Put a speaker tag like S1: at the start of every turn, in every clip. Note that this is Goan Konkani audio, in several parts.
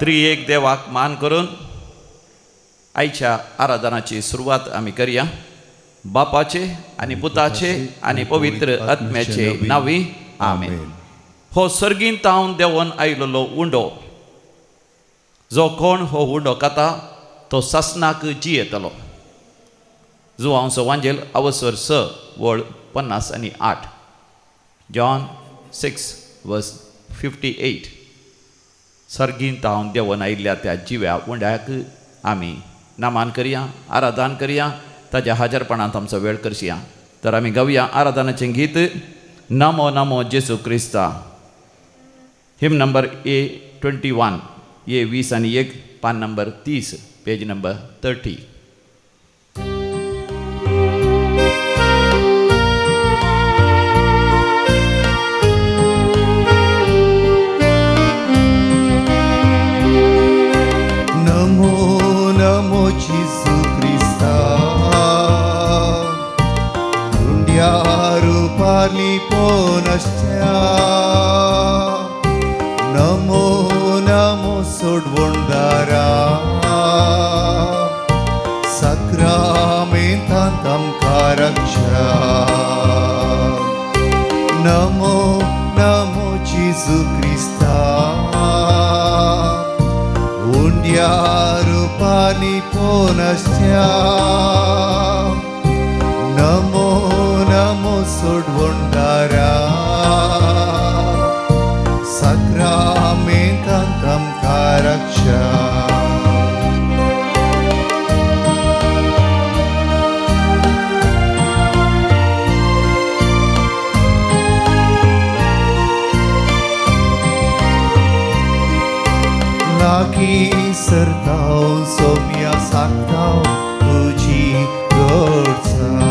S1: त्रिएक देवाक मान करून आयच्या आराधनाची सुरवात आमी करया. बापाचे आनी पुताचे आनी पवित्र आत्म्याचे नांवी आमेन. हो सर्गीन तावन देंवन आयिल्लो उंडो, जो कोण हो उंडो खाता तो सासनाक जियेतलो. जुवांवचो वांजेल अवसर 6 वळ 58, जॉन 6 वर्स 58. सर्गीन तावन देंवन आयिल्ल्या त्या जिव्या उंड्याक आमी नामान करया, आराधन करया, ताज्या हाजरपणांत आमचो वेळ करया. तर आमी गावया आराधनाचें गीत नमो नमो जेजू क्रिस्ता, हिम नंबर A21, A21, पान नंबर 30, पेज नंबर 30.
S2: नमो नमो जेजू क्रिस्ता, उंड्यारू पारली पोनस्त्या. नमो नमो सोडवणदारा, साक्रामेंतांत आमकां रक्षा. नमो नमो जेजू क्रिस्ता, उंड्यारू पारली पोनस्त्या. नमो नमो सोडवणदारा, साक्रामेंतांत आमकां रक्षा. लागीं सरताव सोम्या सांगताव तुजी गोडसाण,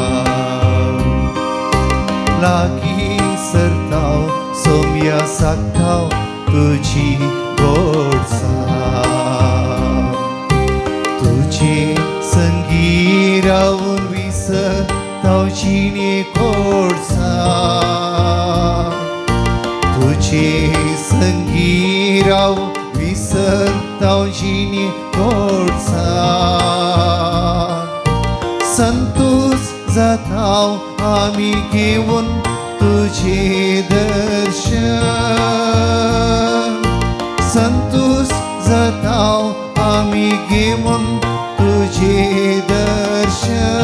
S2: लागीं सरताव सोम्या सांगताव तुजी गोडसाण. तुजे संगी रावून विसरताव जिणे गोडसाण, तुजे संगी रावून विसरताव जिणे गोडसाण. संतोष जाताव आमी घेवन तुझे दर्शन, संतोष जाताव आमी घेवन तुझे दर्शन.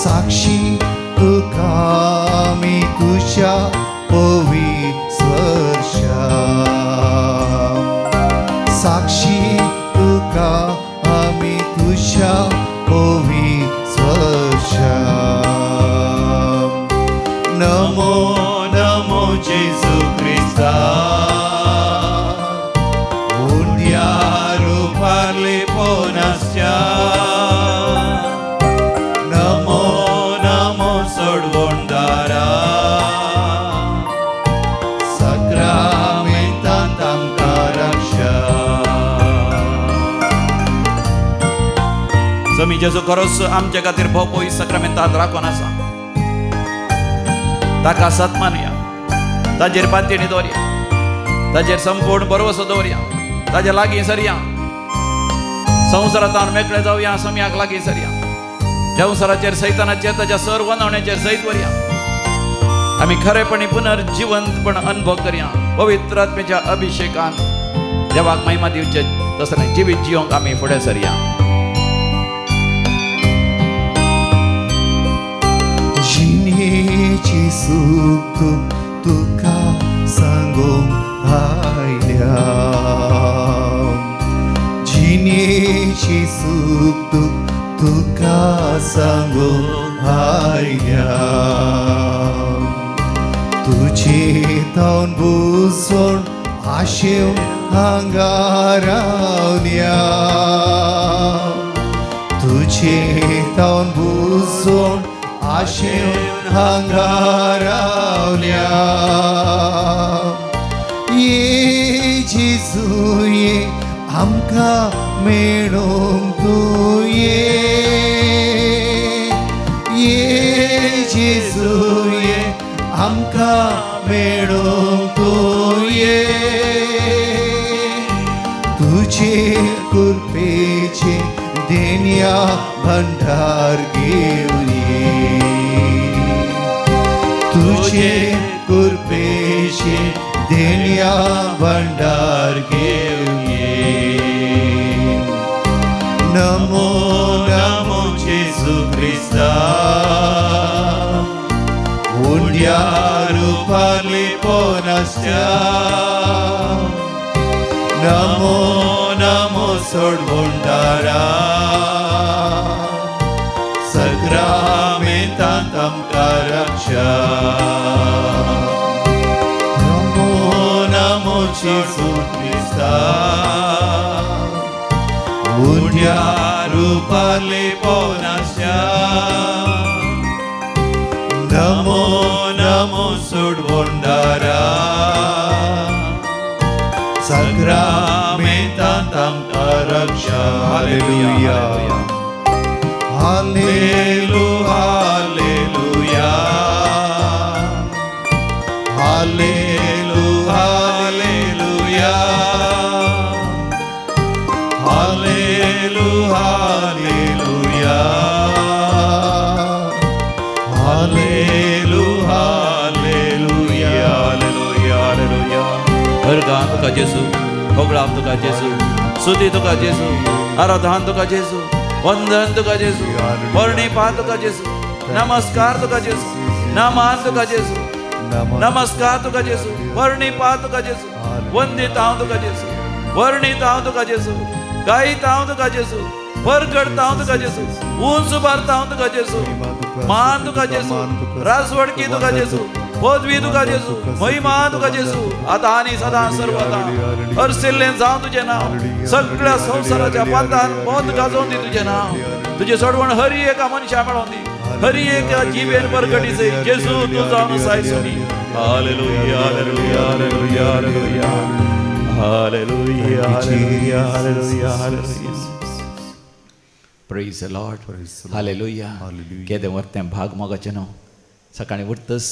S2: साक्षी तुका आमी तुज्या पवित्र, साक्षी तुका आमी तुज्या पवित्र. नमो नमो जेजू क्रिस्ता, उंड्यारू पारले पोनस्त्या. नमो नमो सोडवणदारा, साक्रामेंतांत आमकां रक्षा.
S1: स्वामी जेजू खरोच आमच्या खातीर भोव पवित्र साक्रामेंतांत राखून आसा. ताका सत मानुया, ताजेर पातयेणी दवरया, ताजेर संपूर्ण भरवसो दवरया, ताजे लागीं सरया, संवसारांत मेकळे जावया, सम्याक लागीं सरया, संवसाराचेर सैतानाचेर ताज्या सर वनावण्याचेर जैत व्हरया. आमी खरेपणी पुनर्जिवंतपण अनुभव करया. पवित्र आत्म्याच्या अभिषेकान देवाक महिमा दिवचे तसलें जिवीत जिवंक आमी फुडें सरया.
S2: जिणेची सूख तुका सांगूंक आयल्या, जिणेची सूख तुका सांगूंक आयल्या. तुजे तावन बुजोवन आशेवन हांगा रावल्या, तुजे तावन बुजोवन आशेवन हांगा रावल्या. ये जेजू ये आमकां मेळूंक तूं ये, ये जेजू ये आमकां मेळूंक तूं ये. तुझे कृपेचे देण्या भंडार घेऊन ये, तुझे कृपेचे देण्या भंडार घेऊन ये। नमो नमो जेजू क्रिस्ता, उंड्या रूपाले पोनास्या। नमो नमो सोडवणदारा, सक्रामेंतांत आमकां रक्षा। नमो नमो जेजू क्रिस्ता, उंड्या रूपाले पोनास्या। नमो नमो सोडवणदारा, सक्रामेंतांत आमकां रक्षा। हालेलुया hallelujah hallelujah hallelujah hallelujah hallelujah hallelujah hallelujah hallelujah हालेलुया।
S1: हरगान तुका जेजू, होगळाप तुका जेजू, स्तुती तुका जेजू, आराधन तुका जेजू, वंदन तुका जेजू, वर्णिपा तुका जेजू, नमस्कार तुका जेजू, नमान तुका जेजू, नमस्कार तुका जेजू, वर्णिपा तुका जेजू, वंदित हांव तुका जेजू, वर्णित हांव तुका जेजू, गायत हांव तुका जेजू, परगडता हांव तुका जेजू, उंच उबारता हांव तुका जेजू, मान तुका जेजू, राजवडकी तुका जेजू, पदवी तुका जेजू, महिमा तुका जेजू, आतां आनी सदां सर्वदा। अर्सिल्लें जावं तुजें नांव, सगळ्या संवसाराच्या पांतान बोध गाजोवन दी तुजें नांव। तुजें सोडवण हरी एका मनशा मेळोवन दी, हरी एका जिबेन परगटी जय जेजू तूं जावन साय सोनी।
S3: Hallelujah hallelujah hallelujah hallelujah hallelujah hallelujah hallelujah.
S1: Praise the Lord. Hallelujah. केदें वरतें भाग मोगाचें न्हू, सकाळीं उठतच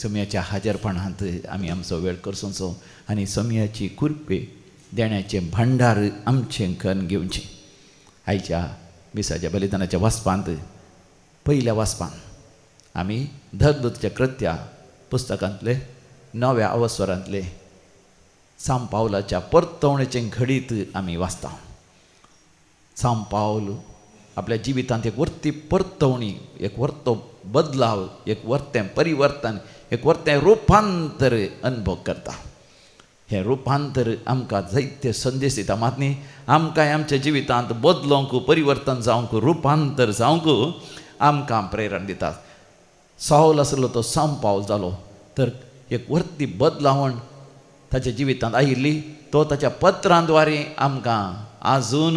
S1: सोम्याच्या हाजरपणांत आमी आमचो वेळ करसोचो आनी सोम्याची कृपे देण्याचें भांडार आमचें करून घेवचें। आयच्या मिसाच्या बलिदानाच्या वाचपांत पयल्या वाचपांत आमी धर्मदूतच्या कृत्या पुस्तकांतले नव्या अवसरांतले सांव पावलाच्या परतवणेचें घडीत आमी वाचता। सांव पावल आपल्या जिवितांत एक वर्ती परतवणी, एक वर्तो बदलाव, एक वर्तें परिवर्तन, एक वर्तें रुपांतर अनुभव करता। हें रुपांतर आमकां जायते संदेश दिता। मात न्ही आमकां आमच्या जिवितांत बदलोवंक, परिवर्तन जावंक, रुपांतर जावंक आमकां प्रेरणा दिता। सावल आसलो तो सांव पावल जालो तर एक वर्ती बदलावण ताच्या जिवितांत आयिल्ली। तो ताच्या पत्रांद्वारे आमकां आजून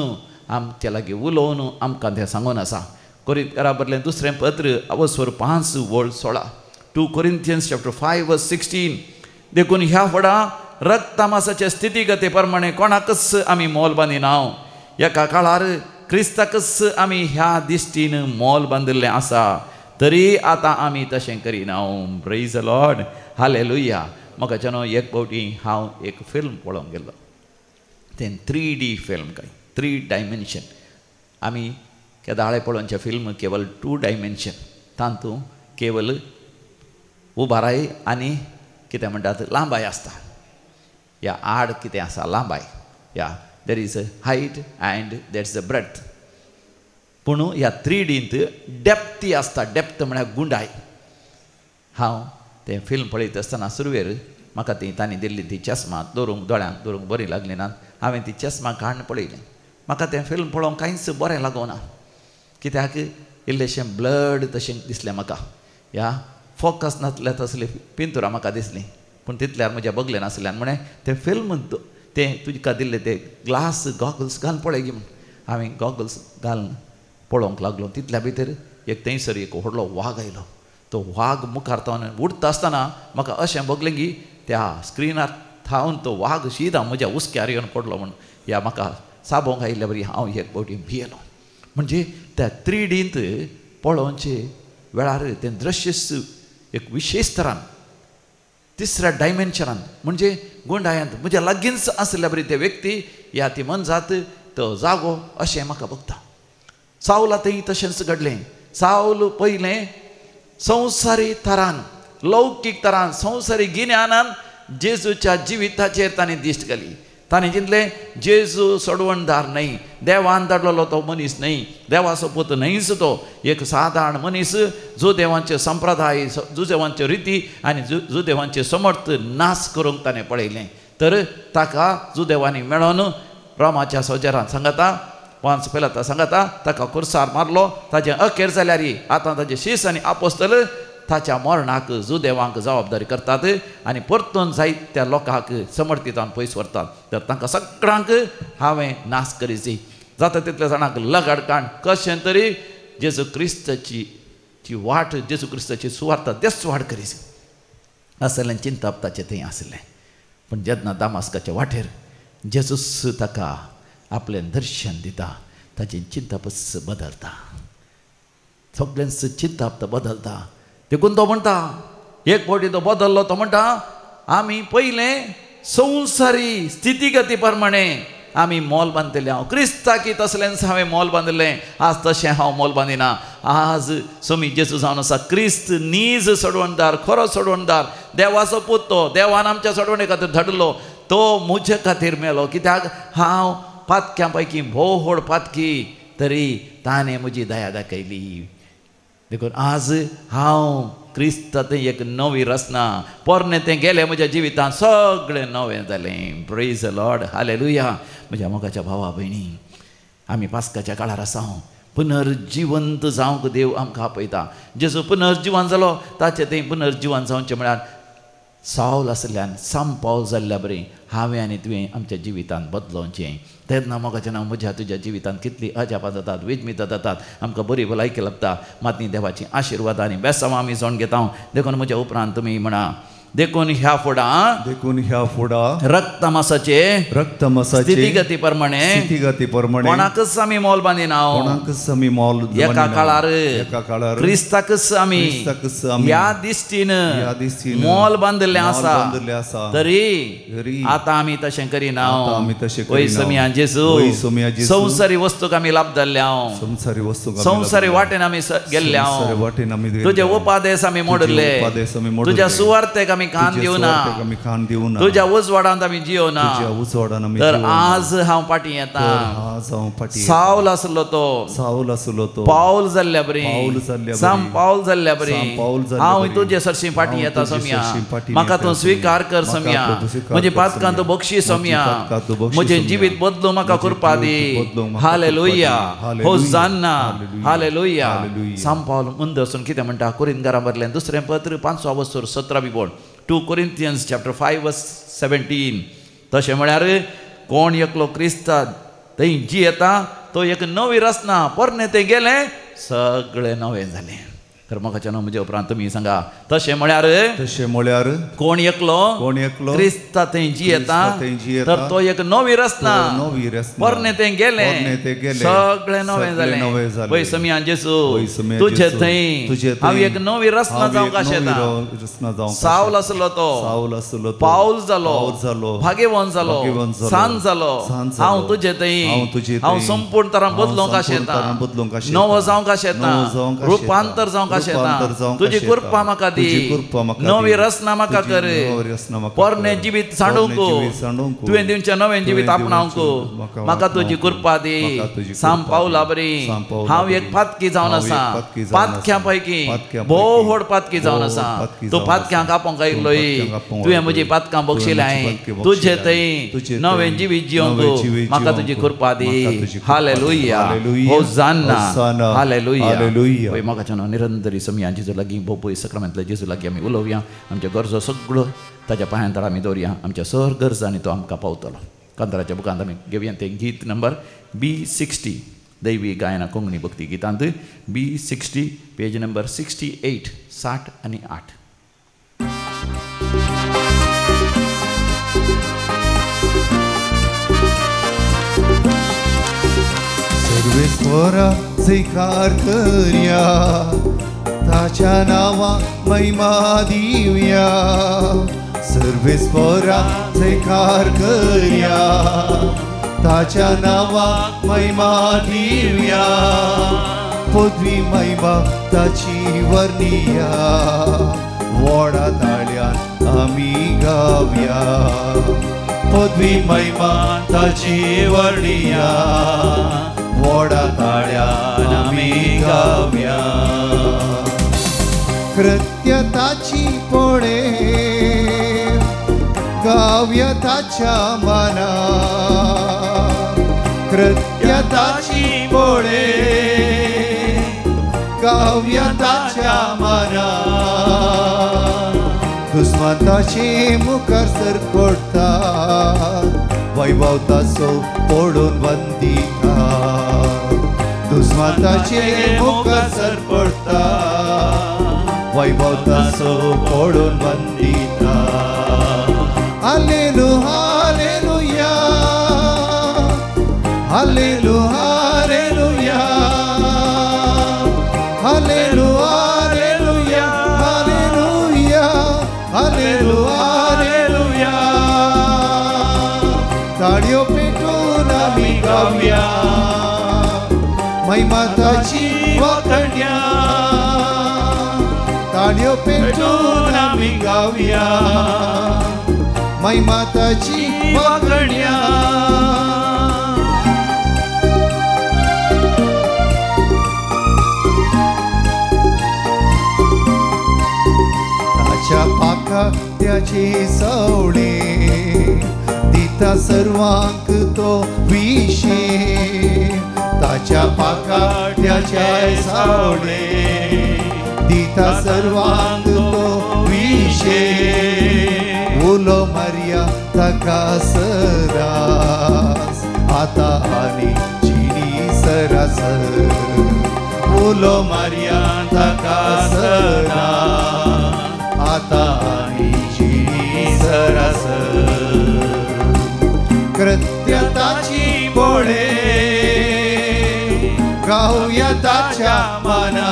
S1: आमच्या लागीं उलोवन आमकां तें सांगून आसा। कोरिंतकारां बरलें दुसरें पत्र अवसर 5:16, 2 Corinthians chapter 5:16। देखून ह्या फुडा रक्तमासाचे स्थितीगते प्रमाणे कोणाकच आमी मोल बांदिना। एका काळार क्रिस्ताकच आमी ह्या दिश्टीन मोल बांदिल्लें आसा, तरी आतां आमी तशें करिना। Praise the Lord. Hallelujah. म्हाका न्हू एक फावटी हांव एक फिल्म पळोवंक गेल्लो, तें 3D film काय 3 डायमेन्शन। आमी केदाळे पळोवचें फिल्म केवल 2 डायमेन्शन, तातूंत केवल उबाराय आनी कितें म्हणटात लांबाय आसता, या आड कितें आसा लांबाय, या there is a height and there is a breadth. पूण ह्या 3Dंत डेप्थ आसता। डेप्थ म्हळ्यार गुंडाय। हांव तें फिल्म पळयत आसतना सुरवेर म्हाका ती तांणी दिल्ली ती चश्मा दवरूंक दोळ्यांक दवरूंक बरी लागली ना। हांवें ती चश्मा काडून पळयलें, म्हाका तें फिल्म पळोवंक कांयच बरें लागोना, कित्याक इल्लेशें ब्लड तशें दिसलें म्हाका, ह्या फोकस नासल्या तसलीं पिंतुरां म्हाका दिसलीं। पूण तितल्यार म्हज्या बगलें नासल्यान म्हळें तें फिल्म तें तुका दिल्लें ते ग्लास गॉगल्स घालून पळय म्हूण। हांवें गॉगल्स घालून पळोवंक लागलो। तितल्या भितर एक थंयसर एक व्हडलो वाग आयलो। तो वाग मुखार थावन उडटा आसतना म्हाका अशें भोगलें की त्या स्क्रिनार थावन तो वाग शिदा म्हज्या हुस्क्यार येवन पडलो म्हूण, ह्या म्हाका साबोंक आयिल्ल्या बरी हांव एक फावटी भियेलो। म्हणजे त्या 3Dंत पळोवचे वेळार तें दृश्य एक विशेष तरान तिसऱ्या डायमेन्शनान म्हणजे गुंडायांत म्हज्या लागींच आसल्या बरी ते व्यक्ती या ती मनजात तो जागो अशें म्हाका बघता. सावला थंय तशेंच घडलें. सावल पयलें संवसारी थरान, लौकीक तरान, संवसारी गिन्यानान जेजूच्या जिविताचेर ताणें दिश्ट घाली. ताणें चिंतलें जेजू सोडवणदार न्हय, देवान धाडलेलो तो मनीस न्हय, देवाचो पूत न्हयच, तो एक सादारण मनीस, जुदेवांचे संप्रदाय, जुदेवांच्यो रिती आनी जुदेवांचे समर्थ नाश करूंक ताणें पळयलें. तर ताका जुदेवांनी मेळोन रोमाच्या सोजरान सांगता, पांच पेलाता सांगता, ताका कुर्सार मारलो. ताचें अखेर जाल्यार आतां ताचे शीस आनी आपोस्तल ताच्या मरणाक जुदेवांक जबाबदारी करतात आनी परतून जायत्या लोकांक समर्थितान पयस व्हरतात. तर तांकां सगळ्यांक हांवें नाश करीची, जाता तितल्या जाणांक लगाड काण कशें तरी जेजू क्रिस्ताची ती वाट, जेजू क्रिस्ताची सुवार्ता तेच वाड करीची आसलें चिंताप ताचें थंय आसलें. पूण जेन्ना दामास्काच्या वाटेर जेजूस ताका आपलें दर्शन दिता, ताचें चिंतापच बदलता, सगळ्यांच चिंताप बदलता. देखून तो म्हणटा, एक फावटी तो बदल्लो, तो म्हणटा आमी पयलें संवसारी स्थितीगती प्रमाणे आमी मोल बांदतले. हांव क्रिस्ताकी तसलेंच हांवें मोल बांदिल्लें, आज तशें हांव मोल बांदिना. आज सोमी जेजू जावन आसा क्रिस्त नीज सोडवणदार, खरो सोडवणदार, देवाचो पूत. तो देवान आमच्या सोडवणे खातीर धाडलो, तो म्हजे खातीर मेलो. कित्याक हांव पातक्यां पैकी भोव व्हड पातकी, तरी ताणें म्हजी दया दाखयली. देखून आज हांव क्रिस्त थंय एक नवी रचना, पोरणें तें गेलें म्हज्या जिवितांत, सगळें नवें जालें. Praise the Lord, hallelujah. म्हज्या मोगाच्या भावा भयणी, आमी पास्काच्या काळार आसा. पुनर्जिवंत जावंक देव आमकां आपयता. जेजू पुनर्जिवन जालो, ताचें थंय पुनर्जिवन जावचें म्हळ्यार सावल आसल्यान सामपावल जाल्ल्या बरी हांवें आनी तुवें आमच्या जिवितांत बदलोवचें. तेन्ना मोगाचें नांव म्हज्या तुज्या जिवितांत कितलीं अजापां जातात, विजमितां जातात, आमकां बरी भलायकी लागता. मात देवाची आशिर्वाद आनी बेसांव आमी जावन घेता. देखून म्हज्या उपरांत तुमी म्हणा, देखून ह्या फुडां,
S2: देखून ह्या फुडां
S1: रक्तमासाचे,
S2: रक्तमासाचे
S1: स्थितीगती प्रमाणे,
S2: स्थितीगती प्रमाणे
S1: कोणाकच आमी मोल बांदिना,
S2: कोणाकच आमी मोल
S1: एका काळार,
S2: एका काळार
S1: क्रिस्ताकच आमी,
S2: क्रिस्ताकच आमी
S1: ह्या दिश्टीन,
S2: ह्या दिश्टीन
S1: मोल बांदिल्लें आसा,
S2: बांदिल्लें आसा.
S1: तरी आतां आमी तशें करिना.
S2: आमी तशें
S1: वय समिया जेजू,
S2: वय समिया जेजू,
S1: संवसारी वस्तूक आमी लाभ जाल्ले,
S2: संवसारी वस्तूक,
S1: संवसारी वाटेन आमी गेल्ले,
S2: वाटेन आमी
S1: तुजे उपादेश आमी मोडले, तुज्या सुवार्तेक आमी कान दिवना, तुज्या उजवाडांत आमी जियोना. तर आज हांव फाटीं येता. सावल आसलो तो,
S2: सावल आसलो तो
S1: पावल जाल्ल्या बरी, साम पावल जाल्ल्या बरी हांव तुजे सरशीं फाटीं येता सोम्या. म्हाका तूं स्विकार कर सोम्या, म्हजे पातकां तूं बक्षी सोम्या, म्हजें जिवीत बदलूं म्हाका कृपा दी. Hallelujah, होजान्ना, hallelujah. साम पावल मुंद वचून कितें म्हणटा, कोरिंथकारां बरलें दुसरें पत्र 5 वस्तूर 17 बोल, 2 Corinthians chapter 5 verse 17. तशें म्हळ्यार कोण एकलो क्रिस्ता थंय जियेता तो एक नवी रचना, पोरणें तें गेलें सगळें नवें जालें. तर म्हाका नांव म्हज्या उपरांत तुमी सांगा, तशें म्हळ्यार,
S2: तशें म्हळ्यार
S1: कोण एकलो,
S2: कोण एकलो
S1: क्रिस्ता थंय जियेता तर तो एक नवी रचना, पोरणें तें गेलें सगळें नवें जालें. पळय समिया जेजू, तुजे थंय हांव एक नवी रचना जावंक आशेता. सावल आसलो तो पावल जालो, भाग्यवान जालो, सांत जालो. हांव तुजे थंय हांव संपूर्ण तरान बदलूंक आशेता, नवो जावंक आशेता, रुपांतर जावंक आशेता. तुजी कृपा म्हाका दी, नवी रचना म्हाका कर, पोरणें जिवीत सांडूंक, तुवें दिवचें नवें जिवीत आपणावंक म्हाका तुजी कृपा दी. साम पावला बरी हांव एक पातकी जावन आसा, पातक्यां पैकी भोव व्हड पातकी जावन आसा. तूं पातक्यांक आपोवंक आयिल्लोय, तुवें म्हजी पातकां बक्षिल्यांय. तुजे थंय नवें जिवीत जिवंक म्हाका तुजी कृपा दी. Hallelujah, होजान्ना, hallelujah. पळय मोगाच्या नांव निरंतरी समिया जेजू लागीं, भोव सक्रामेंतल्या जेजू लागीं आमी उलोवया. आमच्या गरजो सगळो ताच्या पांयां तळा आमी दवरया. आमच्या सर गरजांनी तो आमकां पावतलो. कांताराच्या बुकांत आमी घेवया तें गीत नंबर B60, दैवी गायना कोंकणी भक्ती गितांत B60, page number 68, 60 आनी 8.
S2: सर्वेस्वरा जयकार करया, ताच्या नांवा महिमा दिवया. सर्वेस्वरा जयकार करया, ताच्या नांवाक महिमा दिवया, पदवी महिमा ताची वर्णिया, व्हडा ताळ्यान आमी गावया, पदवी महिमा ताची वर्णिया, व्हडा ताळ्यान आमी गावया। कृत्य ताची पळे गावया ताच्या मना, कृत्य ताची पळे गावया ताच्या मना, दुस्मान ताचे मुखार सरपडटा, वैभव ताचो पडून वंदिता, दुस्मान ताचे मुखार सरपडटा, वैभव ताचो पडून Vandita. Hallelujah, hallelujah, hallelujah, hallelujah, hallelujah, hallelujah, hallelujah, hallelujah. ताळयो पेटून आमी गावया, महिमा ताची वाखणया, ताळयो पेटून आमी गावया, महिमा ताची वाखणया। ताच्या पाखाट्याची सवळे दिता सर्वांक तो विशे, ताच्या पाखाट्याचे सवळे दिता सर्वांक तो विशे, उलो मारया ताका सदांच आतां आनी जिणी सरासर, उलो मारया ताका सदांच आतां आनी जिणी सरासर। कृत्य ताची पळे गावया ताच्या मना,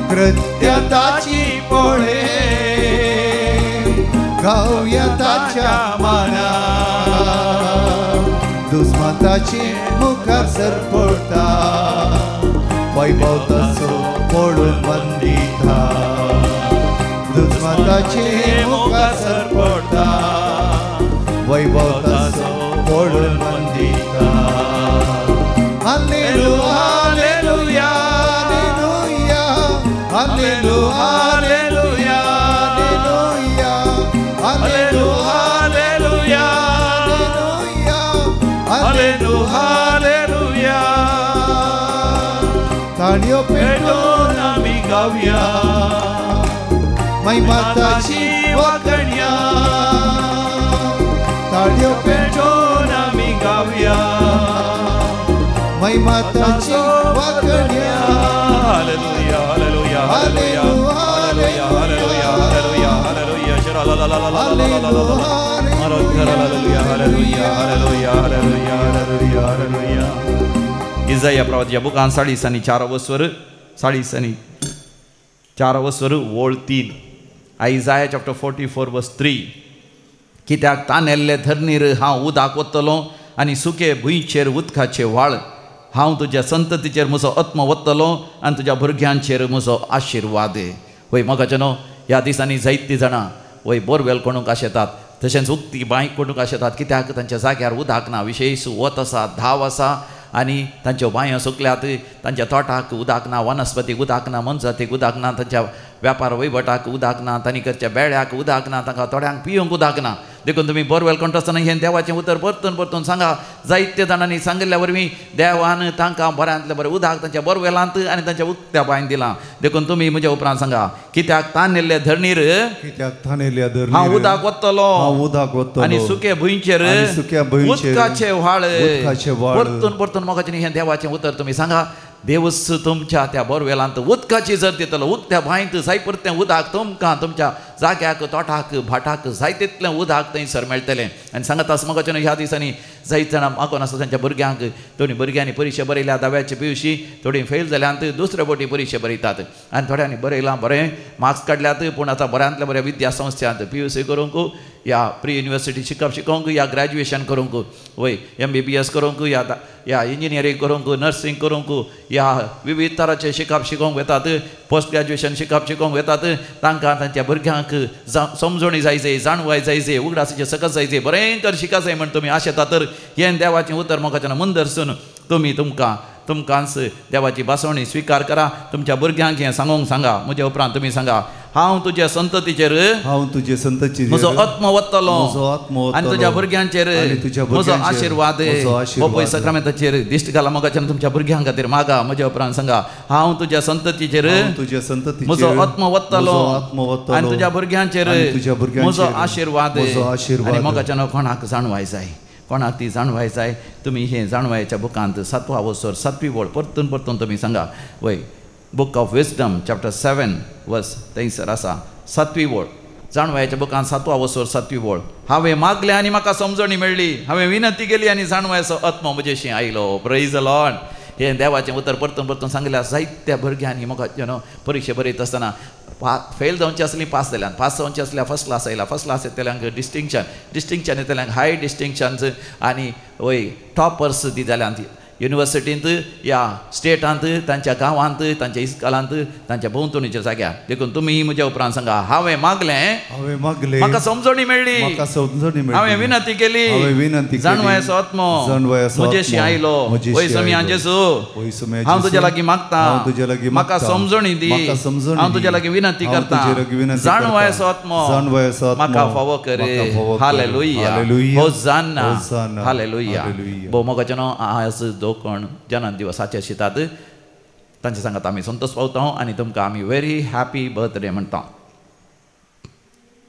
S2: कृत्य ताची पळे गावया ताच्या मना, दुस्मान ताचे मुखार सरपडटा, वैभव ताचो पडून वंदिता, दुस्मान ताचे मुखार सरपडटा, वैभव ताचो पडून Vandita. Hallelujah, hallelujah, hallelujah, hallelujah, hallelujah, hallelujah, hallelujah, hallelujah. ताळयो पेटून आमी गावया, महिमा ताची वाखणया, ताळयो पेटून आमी गावया, महिमा ताची वाखणया।
S3: Hallelujah, hallelujah, hallelujah, hallelujah, hallelujah, hallelujah, hallelujah. Hallelujah, hallelujah, hallelujah, hallelujah, hallelujah.
S1: इजाया प्रवादाच्या बुकान 40:4 वस्वर, 40:4 वस्वर ओळ 3, Isaiah chapter 44 verse 3. कित्याक तानेल्ले धरणीर हांव उदक वतलो आनी सुके भुंयचेर उदकाचे व्हाळ, हांव तुज्या संततीचेर म्हजो आत्मो वतलो आनी तुज्या भुरग्यांचेर म्हजो आशिर्वाद। वय मोगाचे न्हू, ह्या दिसांनी जायतीं जाणां वय बोरवेल कोणूंक आशेतात, तशेंच उक्ती बांय कोणूंक आशेतात, कित्याक तांच्या जाग्यार उदक ना, विशेश वत आसा, धांव आसा आनी तांच्यो बांयो सुकल्यात, तांच्या तोटाक उदक ना, वनस्पतीक उदक ना, मनजातीक उदक ना, तांच्या व्यापार वहिवटाक उदक ना, तांणी करच्या बेळ्याक उदक ना, तांकां थोड्यांक पिवंक उदक ना। देखून तुमी बोरवेल कोणतो आसतना हें देवाचें उतर परतून परतून सांगा। जायते जाणांनी सांगिल्ल्या वरवीं देवान तांकां बऱ्यांतलें बरें उदक तांच्या बोरवेलांत आनी तांच्या उक्त्या बांयन दिलां। देखून तुमी म्हज्या उपरांत सांगा, कित्याक तानेल्ले धरणीर,
S2: कित्याक तानेल्ल्या धरणीर
S1: हांव उदक वतलो,
S2: हांव उदक वतलो
S1: आनी सुके भुंयचेर,
S2: सुक्या भुंयचेर
S1: उदकाचे व्हाळ,
S2: उदकाचे व्हाळ।
S1: परतून परतून मोगाचें हें देवाचें उतर तुमी सांगा। देवच तुमच्या त्या बोरवेलांत उदकाची जर दितलो, उदक्या बांयत जाय परतें उदक तुमकां तुमच्या जाग्याक, तोटाक, भाटाक जाय तितलें उदक थंयसर मेळटलें। आनी सांगता मोगाचें ह्या दिसांनी जायत जाणां मागून आसा तांच्या भुरग्यांक. थोडीं भुरग्यांनी परिक्षा बरयल्या धाव्याचे पिवशी, थोडीं फेल जाल्यांत दुसऱ्या बोटी परिक्षा बरयतात आनी थोड्यांनी बरयलां बरें मार्क्स काडल्यात, पूण आतां बऱ्यांतल्या बऱ्या विद्या संस्थांत PUC करूंक या प्री युनिवर्सिटी शिकप शिकोवंक या ग्रॅज्युएशन करूंक, वय MBBS करूंक या या इंजिनियरींग करूंक, नर्सिंग करूंक या विविध तरांचे शिकप शिकोवंक वेतात, पोस्ट ग्रॅज्युएशन शिकप शिकोवंक वेतात. तांकां तांच्या भुरग्यांक समजणी जाय जाय, जाणवाय जाय जाय, उगडासाचें सकस जाय जाय, बरें कर शिका जाय म्हण तुमी आशेता तर हें देवाचें उतर मोगाच्यान मुंदरसून तुमी तुमकां तुमकांच देवाची भासवणी स्विकार करा. तुमच्या भुरग्यांक हें सांगूंक सांगा. म्हज्या उपरांत तुमी सांगा, हांव तुज्या संततीचेर,
S2: हांव तुजे संततीचेर
S1: म्हजो आत्मो वतलो आनी तुज्या भुरग्यांचेर म्हजो आशिर्वाद. बापूय सक्रामेंताचेर दिश्ट घाला मोगाच्यान तुमच्या भुरग्यां खातीर मागा. म्हज्या उपरांत सांगा, हांव तुज्या संततीचेर म्हजो आत्मो वतलो आनी तुज्या भुरग्यांचेर म्हजो आशिर्वाद. आनी मोगाच्यान कोणाक जाणवाय जाय, कोणाक ती जाणवाय जाय, तुमी हें जाणवायच्या बुकांत सातवा वसर सातवी वळ परतून परतून तुमी सांगा. वय book of wisdom chapter 7 verse थंयसर आसा सातवी वळ. जाणवायच्या बुकांत सातवा वसर सातवी वळ. हांवें मागलें आनी म्हाका समजणी मेळ्ळी, हांवें विनंती केली आनी जाणवायचो आत्मो म्हजेशी आयलो. Praise the Lord. हें देवाचें उतर परतून परतून सांगल्यार जायत्या भुरग्यांनी म्हाका परिक्षा बरयता आसतना फेल जावची आसली पास जाल्यान, पास जावची आसल्यार फर्स्ट क्लास आयला, फर्स्ट क्लास येतल्यांक डिस्टिंक्शन, डिस्टिंक्शन येतल्यांक हाय डिस्टिंक्शन्स आनी वय टॉपर्स दी जाल्यान युनिवर्सिटींत या स्टेटांत, तांच्या गांवांत, तांच्या इस्कॉलांत, तांच्या भोंवतणीच्या जाग्यार. देखून तुमी म्हज्या उपरांत सांगा, हांवें मागलें, हांवें मागलें, म्हाका समजणी मेळ्ळी,
S2: म्हाका समजणी मेळ्ळी,
S1: हांवें विनंती केली,
S2: हांवें विनंती केली,
S1: जाणवायचो आत्मो म्हजेशी आयलो. वय सोमया जेजू, हांव तुज्या लागीं मागता, म्हाका समजणी दी, हांव तुज्या लागीं विनंती करता, जाणवायचो आत्मो म्हाका फावो कर. हालेलुया, होजाना, हालेलुया. भोव मोगाचें आज कोण जनन दिवसाचे शितात तांचे सांगात आमी संतोष पावता आनी तुमकां आमी व्हेरी हॅपी बर्थडे म्हणटा.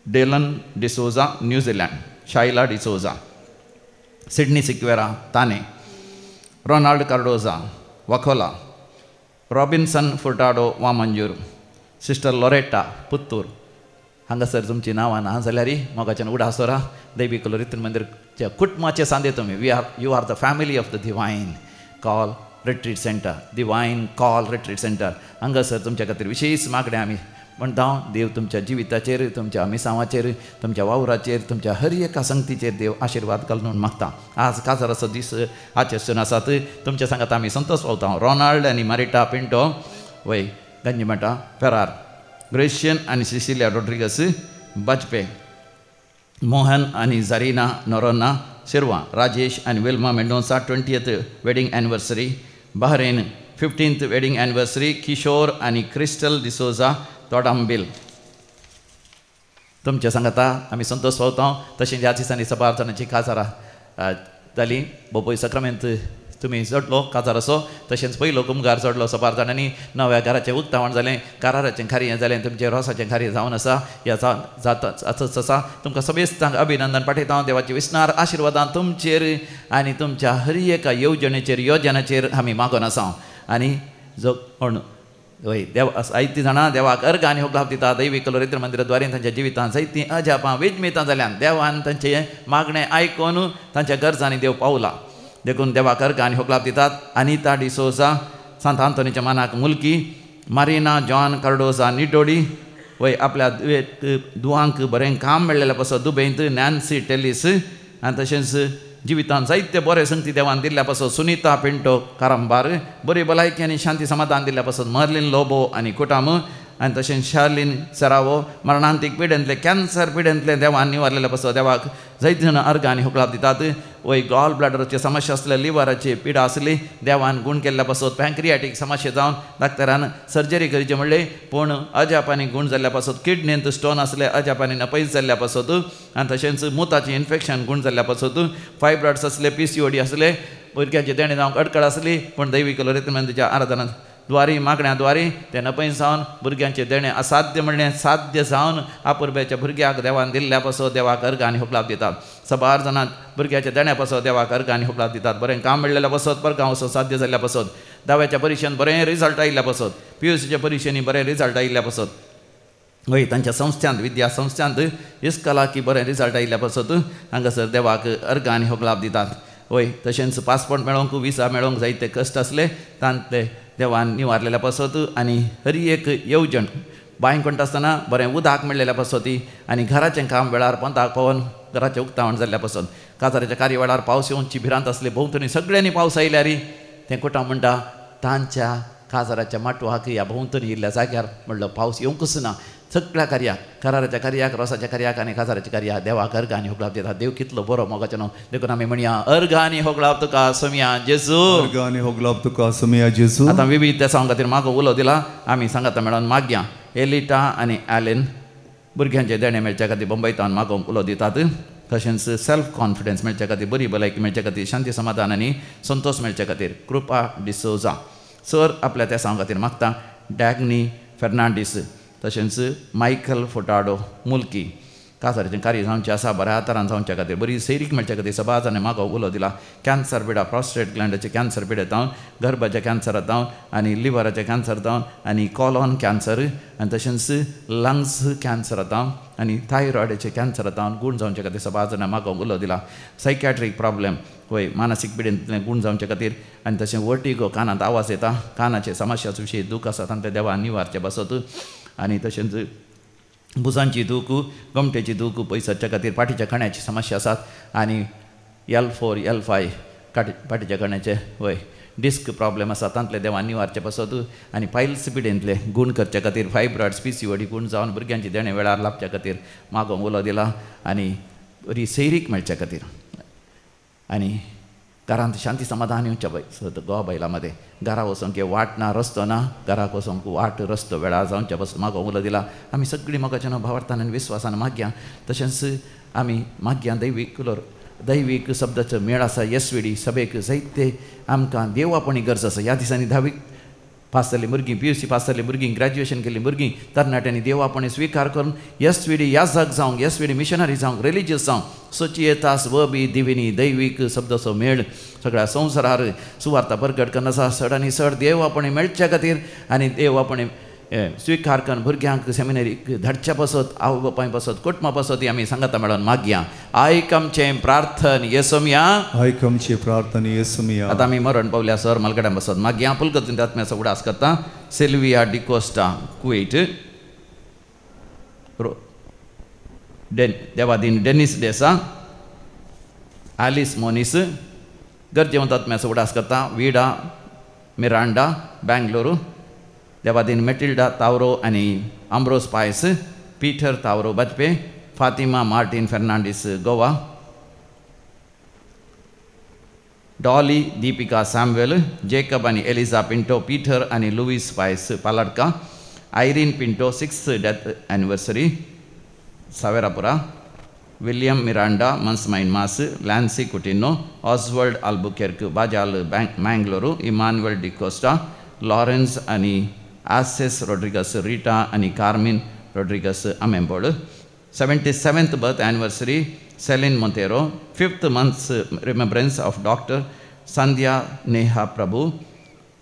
S1: Dylan D'Souza New Zealand, Shaila D'Souza Sydney Sequeira Thane, Ronald Cardoza Vakola, Robinson Furtado Vamanjoor, sister Loretta Puttur. हांगासर तुमची नांवां ना जाल्यार मोगाच्यान उडासोरा दैवी कलोरितन मंदिरच्या कुटुंबाचे सांदे तुमी. We are you are the family of the divine call retreat centre, divine call retreat centre. हांगासर तुमच्या खातीर विशेश मागणें आमी म्हणटा. देव तुमच्या जिविताचेर, तुमच्या मिसांवाचेर, तुमच्या वावराचेर, तुमच्या हर एका संगतीचेर देव आशिर्वाद घालून मागता. आज काजाराचो दीस आचेसून आसात, तुमच्या सांगात आमी संतोष पावता. रोनाल्ड आनी मारिटा पिंटो वय गंजिमटा फेरार, ग्रेशियन आनी सिसिलिया रोड्रिगस बाजपे, मोहन आनी जारिना नोरोना शिरवा, राजेश आनी Wilma Mendonca 20th wedding anniversary, Bahrain 15th wedding anniversary, Kishore आनी क्रिस्टल डिसोजा तोडांबील. तुमच्या सांगाता आमी संतोष पावता. तशें ह्या दिसांनी सबार जाणांची काजारां जाली. बोपोय सक्रामेंत तुमी चडलो काजाराचो, तशेंच पयलो कुमगार चडलो सबार जाणांनी. नव्या घराचें उक्तावण जालें, काराराचें कार्य जालें, तुमचें रोसाचें कार्य जावन आसा, ह्या जाता आसच आसा. तुमकां समेस्तांक अभिनंदन पाठयता. देवाचे विस्नार आशिर्वादान तुमचेर आनी तुमच्या हर एका येवजणेचेर योजनाचेर आमी मागून आसा. आनी जो कोण वय देव जायतीं जाणां देवाक अर्घ आनी होगलाप दिता. दैवी कलोरित्र मंदिराद्वारे तांच्या जिवितांत जायतीं अजापां विजमितां जाल्यान देवान तांचें मागणें आयकून तांच्या गरजांनी देव पावला. देखून देवाक अर्घ आनी होगलाप दितात. अनिता डिसोजा सांत आंतोनीच्या मानाक मुलकी, मारिना जॉन कार्डोजा निटोडी वय आपल्या दुवांक बरें काम मेळ्ळेलें पासत दुबेंत नॅन्सी टेलीस आनी तशेंच जिवितांत जायते बरें संगती देवान दिल्ल्या पासत सुनिता पिंटो कारंबार, बरी भलायकी आनी शांती समाधान दिल्ल्या पासत मर्लिन लोबो आनी कुटाम आनी तशेंच शार्लिन सरावो मरणांतीक पिडेंतले कॅन्सर पिडेंतले देवान निवारलेल्या पासत देवाक जायते जाणां अर्घ आनी होगलाप दितात. वय गॉल ब्लॅडराचे समस्या आसले, लिवराची पिडा आसली, देवान गूण केल्ल्या पासत पँक्रियाटीक समस्या जावन डाक्टरान सर्जरी करची म्हणली, पूण अजापानी गूण जाल्ल्या पासत किडनींत स्टोन आसले अजापानी नपयस जाल्ल्या पासत आनी तशेंच मुताचें इन्फेक्शन गूण जाल्ल्या पासत, फायब्रॉड्स आसले, PCOD आसले, भुरग्यांचे देणें जावंक अडकळ आसली, पूण दैवी कलोरितमंदिच्या आराधना द्वारी मागण्या द्वारी ते नपय जावन भुरग्यांचें देणें असाध्य म्हणलें साध्य जावन आपुरब्याच्या भुरग्याक देवान दिल्ल्या पासत देवाक अर्घ आनी होगलाप दितात. सबार जाणां भुरग्याच्या देण्या पासत देवाक अर्घ आनी होगलाप दितात. बरें काम मेळ्ळेल्या पासत, परगांव वचून साध्य जाल्ल्या पासत, धाव्याच्या परिक्षेन बरें रिजल्ट आयिल्ल्या पासत, PUCच्या परिक्षेनी बरें रिजल्ट आयिल्ल्या पासत, वय तांच्या संस्थांत विद्या संस्थांत इस्कॉलाकी बरें रिजल्ट आयिल्ल्या पासत हांगासर देवाक अर्घ आनी होगलाप दितात. वय तशेंच पासपोर्ट मेळोंक विसा मेळोंक जायते कश्ट आसले तांतले देवान निवारलेल्या पासत आनी हरी एक येवजण बांय कोणटा आसतना बरें उदक मेळ्ळेल्या पासत आनी घराचें काम वेळार पंताक पावोन घराचें उक्तावण जाल्ल्या पासून काजाराच्या कार्य वेळार पावस येवची भिरांत आसली भोंवतणी सगळ्यांनी पावस आयल्यार तें कोटा म्हणटा तांच्या काजाराच्या माटवाक ह्या भोंवतणी इल्ल्या जाग्यार म्हणलो पावस येवंकच ना. सगळ्या कार्याक कराराच्या कार्याक रोसाच्या कार्याक आनी काजाराच्या कार्याक देवाक अर्घ आनी होगळाप दिता. देव कितलो बरो मोगाचो न्हू देखून आमी म्हणया अर्घ आनी होगळाप तुका सोमया जेजू,
S2: अर्घ आनी होगळाप तुका सोमया जेजू.
S1: आतां विविध देसां खातीर मागो उलो दिला आमी सांगाता मेळोन मागया. एलिटा आनी एलन भुरग्यांचे देणें मेळच्या खातीर बंबयतान मागोवंक उलो दितात. तशेंच सेल्फ कॉन्फिडन्स मेळच्या खातीर बरी भलायकी मेळच्या खातीर शांती समाधान आनी संतोश मेळच्या खातीर कृपा डिसोजा सर आपल्या तेसां खातीर मागता. डॅगनी फेर्नांडीस तशेंच मायकल फोटाडो मुल्की काजाराचें कार्य जावचें आसा बऱ्या आतारान जावच्या खातीर बरी सैरीक मेळच्या खातीर सबाजाने मागो उलो दिला. कॅन्सर पिडा प्रॉस्टेट ग्लँडाचे कॅन्सर पिडे जावन गर्भाचे कॅन्सर जावन आनी लिवराचे कॅन्सर जावन आनी कॉलॉन कॅन्सर आनी तशेंच लंग्स कॅन्सर जावन आनी थायरॉयडाचे कॅन्सर जावन गूण जावच्या खातीर सबाजाने मागो उलो दिला. सायकॅट्रीक प्रॉब्लेम वय मानसीक पिडेंतलें गूण जावच्या खातीर आनी तशें वर्टिगो कानांत आवाज येता कानाचे समस्याचो विशय दूख आसा तांतले देवा निवारचे बसत आनी तशेंच भुजांची दूख गोमटेची दूख पयसाच्या खातीर पाठीच्या कण्याची समस्या आसात आनी L4 L5 पाठीच्या कण्याचे वय डिस्क प्रॉब्लेम आसा तांतले देवा निवारचे पासत आनी पायल्स पिडेंतले गूण करच्या खातीर फायब्रॉइड्स PCOD गूण जावन भुरग्यांची देणें वेळार लाबच्या खातीर मागोवंक उलो दिला आनी बरी सैरीक मेळच्या खातीर आनी घरांत शांती समाधान येवच्या पळय गोवा बायलां मदें घरा वचोंक वाट ना रस्तो ना घराक वचोंक वाट रस्तो वेळार जावच्या पासून मागोवंक उलो दिला. आमी सगळीं मोगाच्या न्हू भावार्थान आनी विस्वासान मागया. तशेंच आमी मागया दैवीक दैवीक शब्दाचो मेळ आसा येसविडी सभेक जायते आमकां देवापणी गरज आसा. ह्या दिसांनी धावीक पास जाल्लीं भुरगीं PUC पास जाल्लीं भुरगीं ग्रॅज्युएशन केल्लीं भुरगीं तरणाट्यांनी देवापणी स्विकार करून येसविडी याजक जावंक येसविडी मिशनरी जावंक रिलिजियस जावंक सोचियेतास व बी दिविनी दैवीक शब्दाचो मेळ सगळ्या संवसारार सुवार्ता परगट करून आसा. चड आनी चड देवापणी मेळच्या खातीर आनी देवापणी स्विकार करून भुरग्यांक सेमिनरीक धाडच्या पासत आवय बापाय पासत कुटुंबा पासत आमी सांगाता मेळोन मागया. आयक आमचें प्रार्थन येसोमया,
S2: आयक आमचें प्रार्थन येसोमया.
S1: आतां आमी मरण पावल्या सर मालगड्यां पासत मागया. पुलकतीन आत्म्याचो उडास करता. सिल्विया डिकोस्टा कुवेट देवादीन डेनिस डेसा आलिस मोनीस गरजेवंत आत्म्याचो उडास करता. विडा मिरांडा बेंगलोरू देवादीन मेटिल्डा तावरो आनी Ambrose Pais Peter Tavro Bajpe Fatima Martin Fernandes Goa Dolly Deepika Samuel Jacob आनी एलिजा पिंटो पीटर आनी Louis Pais Paladka Irene Pinto 6th death anniversary Saverapura William Miranda मन्समाइन mass Lancy Coutinho Oswald Albuquerque Bajal Mangalore Emmanuel D'Costa Lawrence आनी आसेस रोड्रिगस रिटा आनी कार्मिन रोड्रिगस आमेंबोळ 77th birth anniversary Celine Monteiro 5th months remembrance of doctor Sandhya Neha Prabhu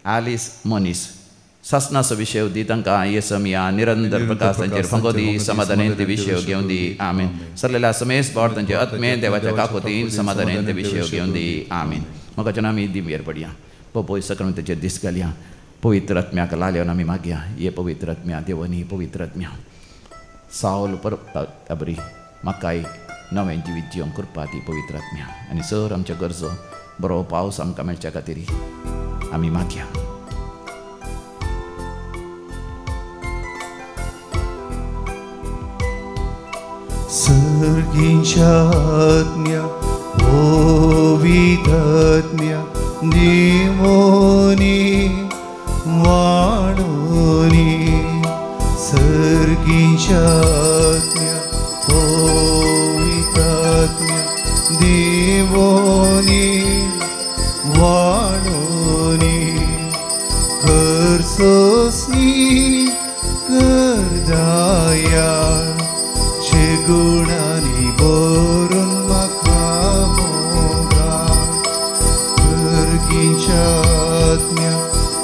S1: Alice Moniz. सासनाचो विशय दी तांकां येसमया निरंतर प्रकाश तांचेर फांको दी समाधानेन ते विशय घेवन दी आमीन. सरलेल्या समेस बोर तांचे आत्मे देवाच्या काकोतीन समाधानेन ते विशय घेवन दी आमीन. म्हाका आमी दिमयेर पडया पोपोय सक्रमतेचेर दीस घालया. पवित्र आत्म्याक लालेवन आमी मागया. ये पवित्र आत्म्या देवनी पवित्र आत्म्या सावल परत बरी म्हाकाय नवें जिवीत जिवंक कृपा दी पवित्र आत्म्या आनी सर आमच्या गरजो बरो पावस आमकां मेळच्या खातीर आमी मागया.
S2: सर्गींच्या आत्म्या पवित्र आत्म्या देवोनी वाणोनी सर्गींच्या आत्म्या पवित्र आत्म्या देवोनी वाणोनी कर सोसनी कर दया गुणानी भरून म्हाका मोगान सर्गींच्या आत्म्या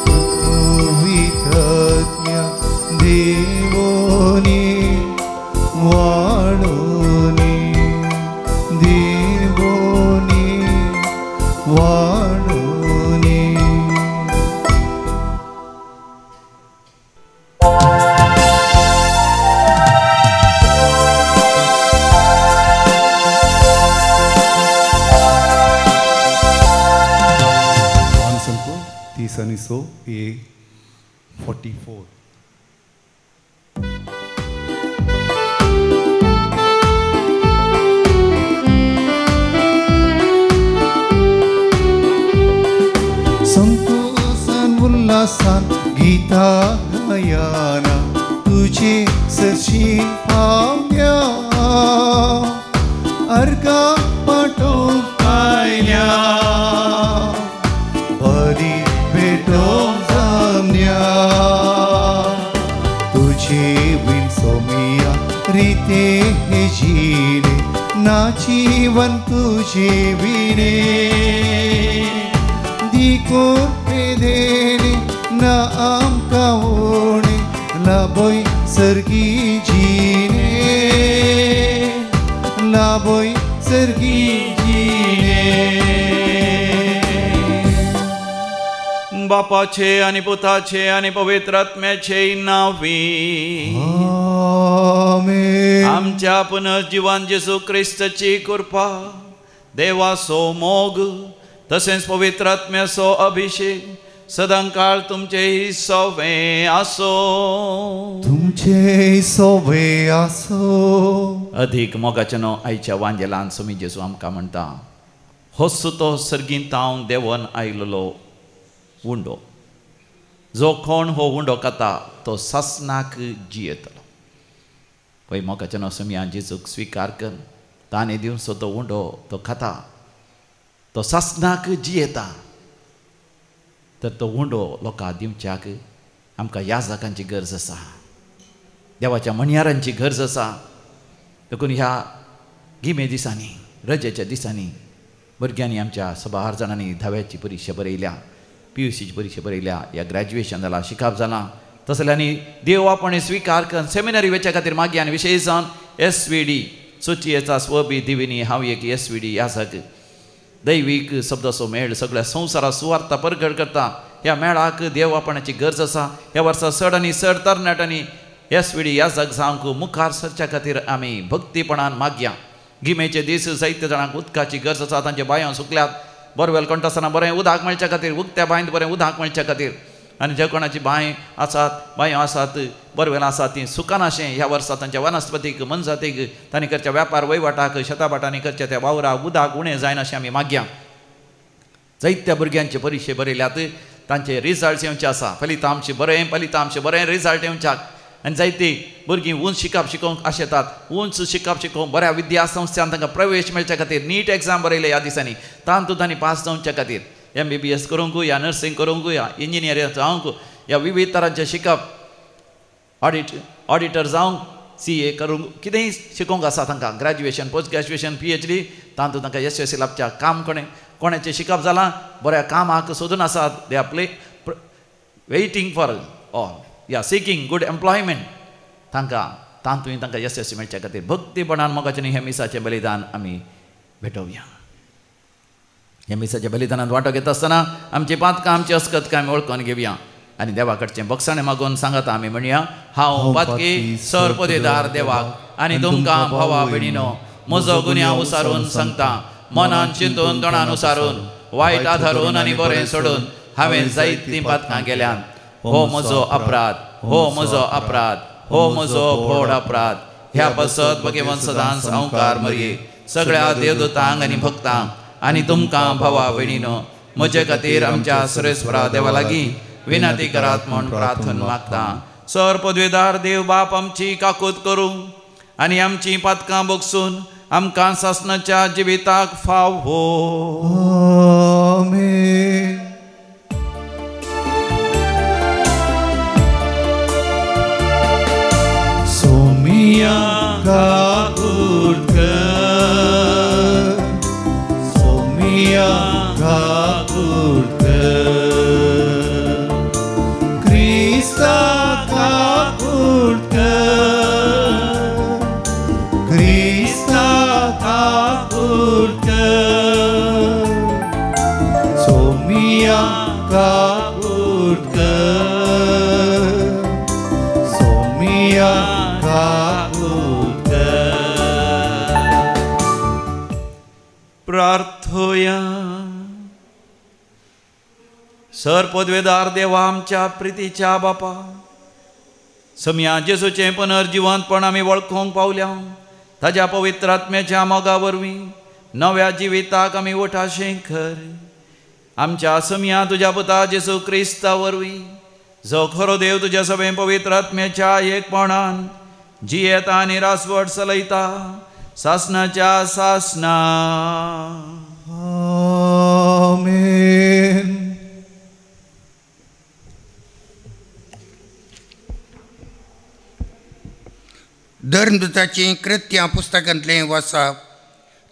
S2: पवित्र आत्म्या देवोनी वाणोनी देवोनी 30 आनी 6 ए 44. संतोषान उल्हासान गीता गायना तुझे सरशी पावल्या अर्गा पाटोवंक आयल्या बरी भेटोवंक जमल्या तुझे बीन सोमिया रिते हे जिणे ना जीवन तुझे विणे दिकोर पेदेणे ना आमकां उणें लाभय सर्गी जिणे लाभय सर्गी जिणे.
S1: बापाचे आनी पुताचे आनी पवित्र आत्म्याचे नांवी
S2: आमेन.
S1: आमच्या पुनर्जिवन जेजू क्रिस्ताची कृपा, देवाचो मोग तसेंच पवित्र आत्म्याचो अभिषेक सदांकाळ तुमचे सोवे आसो.
S2: तुमचे सोवे आसो.
S1: अधिक मोगाचें न्हू आयच्या वांजेलान सोमी जेजू आमकां म्हणटा, होच तो सर्गींत हांव देंवन आयलेलो उंडो, जो कोण हो उंडो खाता तो सासणाक जियेतलो. पळय मोगाचें न्हू सोमयान जेजूक स्विकार कर, ताणें दिवचो तो उंडो तो खाता तो सासणाक जियेता. तर तो उंडो लोकांक दिवच्याक आमकां याजकांची गरज आसा, देवाच्या म्हणयारांची गरज आसा. देखून ह्या गिमे दिसांनी, रजेच्या दिसांनी भुरग्यांनी आमच्या सबार जाणांनी धाव्याची परिक्षा बरयल्या, PUCची परिक्षा बरयल्या, या ग्रॅज्युएशन जालां, शिकाप जालां. तसल्यांनी देव आपणे स्विकार करून सेमिनरी वचच्या खातीर मागीर आनी विशेश जावन SVD सुचियेचा स्वबी दिविनी हांव एक SVD याजक दैवीक शब्दाचो मेळ सगळ्या संवसारा सुवार्ता परगट करता. ह्या मेळाक देव आपणाची गरज आसा. ह्या वर्सा चड आनी चड तरणाट्यांनी SVD याजक जावंक मुखार सरच्या खातीर आमी भक्तीपणान मागया. गिमेचे दीस जायते जाणांक उदकाची गरज आसा, तांचे बांयो सुकल्यात, बोरवेल कोणता आसतना बरें उदक मेळच्या खातीर, उकत्या बांयंत बरें उदक मेळच्या खातीर. आनी जे कोणाची बांय आसात, बांयो आसात, बोरवेल आसात ती सुकनाशें ह्या वर्सा तांच्या वनस्पतीक, मनजातीक, तांणी करच्या व्यापार वहिवाटाक, शेताभाटांनी करच्या त्या वावराक उदक उणें जायनाशें आमी मागया. जायत्या भुरग्यांचे परिक्षे बरयल्यात, तांचे रिजल्ट येवचे आसा, फलितांश बरें, फलितांश बरें रिजल्ट येवच्याक. आनी जायतीं भुरगीं उंच शिकप शिकोवंक आशेतात, उंच शिकप शिकोवंक बऱ्या विद्यासंस्थान तांकां प्रवेश मेळच्या खातीर नीट एग्जाम बरयले ह्या दिसांनी, तातूंत तांणी पास जावच्या खातीर MBBS करूंक या नर्सिंग करूंक या इंजिनियरींग जावंक या विविध तरांचें शिकप, ऑडिटर जावंक, CA करूंक, कितेंय शिकोवंक आसा तांकां, ग्रॅज्युएशन, पोस्ट ग्रॅज्युएशन, PhD, तातूंत तांकां यशस्वी लाभच्या. काम कोणें कोणाचें शिकप जालां, बऱ्या कामाक सोदून आसात, they are play waiting for all या सिकींग गुड एम्प्लॉयमेंट, तांकां तातूंत तांकां यशस्वी मेळच्या खातीर भक्तीपणान मोगाचें हें मिसाचें बलिदान आमी भेटोवया. ह्या मिसाच्या बलिदानांत वांटो घेता आसतना आमची पातकां, आमची अस्कत आमी वळखून घेवया आनी देवा कडचें बक्षाणें मागून सांगता आमी म्हणया, हांव पातकी सर पदेदार देवाक आनी तुमकां भावा भयणीनो म्हजो गुन्यांव उसारून सांगता, मनान चिंतून तोंडान उसारून, वायट आधारून आनी बरें सोडून हांवें जायतीं पातकां केल्यांत. हो म्हजो अपराध, हो म्हजो अपराध, हो म्हजो व्हड अपराध. ह्या पासत भगवान सदांच अंकार मरये सगळ्या देवदूतांक आनी भक्तांक आनी तुमकां भावा भयणीनो म्हजे खातीर आमच्या सुरेश्वरा देवा लागीं विनंती करात म्हूण प्रार्थना मागता. सर पदवेदार देव बाप आमची काकूत करूं आनी आमची पातकां बगसून आमकां सासणाच्या जिविताक फाव हो.
S2: आमेन. सोमिया काकूत कर, सोमिया काकूत कर, क्रिस्ता काकूत कर, क्रिस्ता काकूत कर, सोमिया काकूत कर, सोमिया काकूत कर.
S1: प्रार्थोया. सर पदवेदार देवा आमच्या प्रितीच्या बापा, समया जेजूचें पुनर्जिवंतपण आमी वळखूंक पावल्या। ताज्या पवित्र आत्म्याच्या मोगा वरवीं नव्या जिविताक आमी वठाशें कर। आमच्या समया तुज्या पुता जेजू क्रिस्ता वरवीं जो खरो देव तुज्या सगळें पवित्र आत्म्याच्या एकपणान जियेता आनी रासवट चलयता सासनाच्या सासना।
S2: आमेन।
S4: धर्मदूताचीं कृत्यां पुस्तकांतलें वाचप।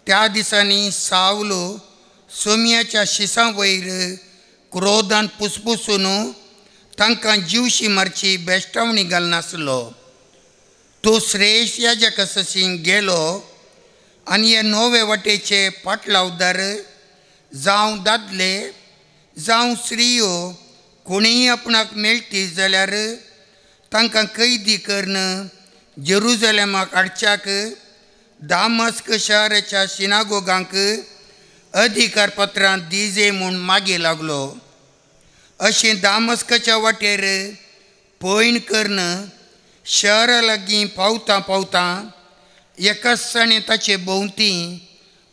S4: त्या दिसांनी सावलो सोम्याच्या शिसां वयर क्रोधान पुसपुसून तांकां जिवशी मारची बेश्टावणी घालनासलो। तो श्रेष्ठ याजकासशीं गेलो आनी हे नवे वाटेचे पाटलावदार जावं दादले जावं स्त्रियो कोणीय आपणाक मेळटी जाल्यार तांकां कैदी करून जेरुजलेमाक हाडच्याक दामस्क शहराच्या सिनागोगांक अधिकारपत्रां दिजे म्हूण मागीं लागलो। अशें दामस्काच्या वाटेर पयण करून शहरा लागीं पावतां पावतां एकाच ताणें ताचे भोंवती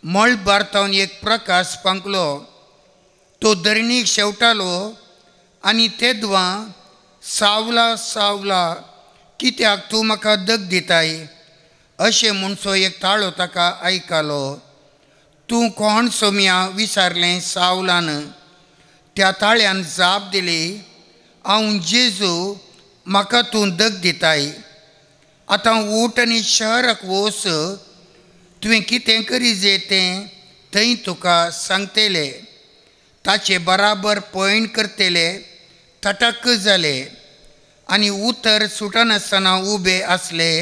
S4: मळबार तावन एक प्रकाश फांकलो। तो धरणीक शेवटालो आनी तेदवां सावला सावला कित्याक तूं म्हाका दग दिताय अशें म्हणसो एक ताळो ताका आयकलो। तूं कोण सोम्या विचारलें सावलान। त्या ताळ्यान जाप दिली, हांव जेजू, म्हाका तूं दग दिताय। आतां उठ आनी शहराक वच, तुवें कितें करी जे तें थंय तुका सांगतले। ताचे बराबर पयण करतले तटक जाले आनी उतर सुटनासतना उबे आसले।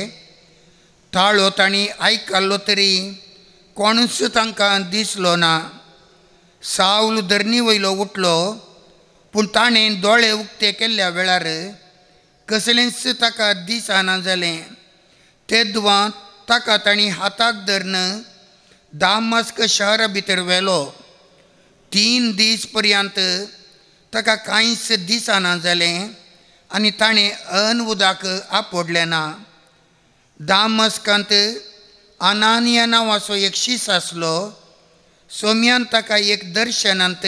S4: ताळो तांणी आयकल्लो तरी कोणूच तांकां दिसलो ना। सावल धरणी वयलो उठलो, पूण ताणें दोळे उक्ते केल्ल्या वेळार कसलेंच ताका दिसना जालें। तेदवां ताका तांणी हाताक धरून दामस्क शहरा भितर व्हेलो। 3 दीस पर्यंत ताका कांयच दिसना जालें आनी ताणें अन्न उदक आपडलें ना। दामस्कांत अनानिया नांवाचो एक शीस आसलो। सोम्यान ताका एक दर्शनांत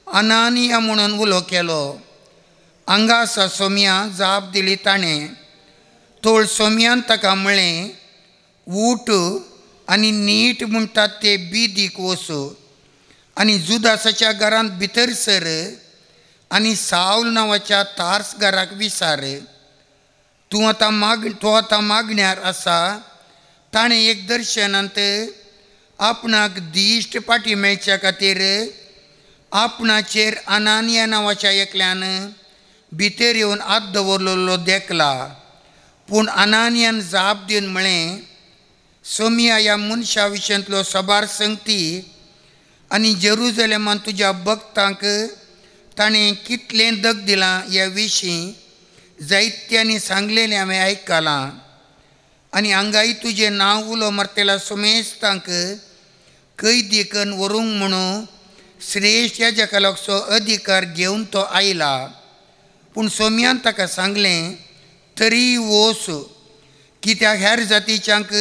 S4: अनानिया म्हणून उलो केलो। हांगा आसा सोम्या, जाप दिली ताणें। तोळ सोम्यान ताका म्हळें, उठ आनी नीट म्हणटात ते बिदीक वच आनी जुदासाच्या घरांत भितर सर आनी सावल नांवाच्या तार्स घराक विचार। तूं आतां मागण्यार आसा। ताणें एक दर्शनांत आपणाक दिश्ट पाटी मेळच्या खातीर आपणाचेर अनानिया नांवाच्या एकल्यान भितर येवन हात दवरलेलो देखला। पूण अनानियान जाप दिवन म्हळें, सोमिया ह्या मनशा विशयांतलो साबार संगती आनी जेरुजलेमान तुज्या भक्तांक ताणें कितलें दग दिलां ह्या विशीं जायत्यांनी सांगलेलें हांवें आयकलां आनी हांगाय तुजें नांव उलो मारतल्या सुमेस्तांक कैदी करून व्हरूंक म्हणून श्रेष्ठ याजकाचो अधिकार घेवन तो आयला। पूण सोम्यान ताका सांगलें, तरी वच, कित्याक हेर जातीच्यांक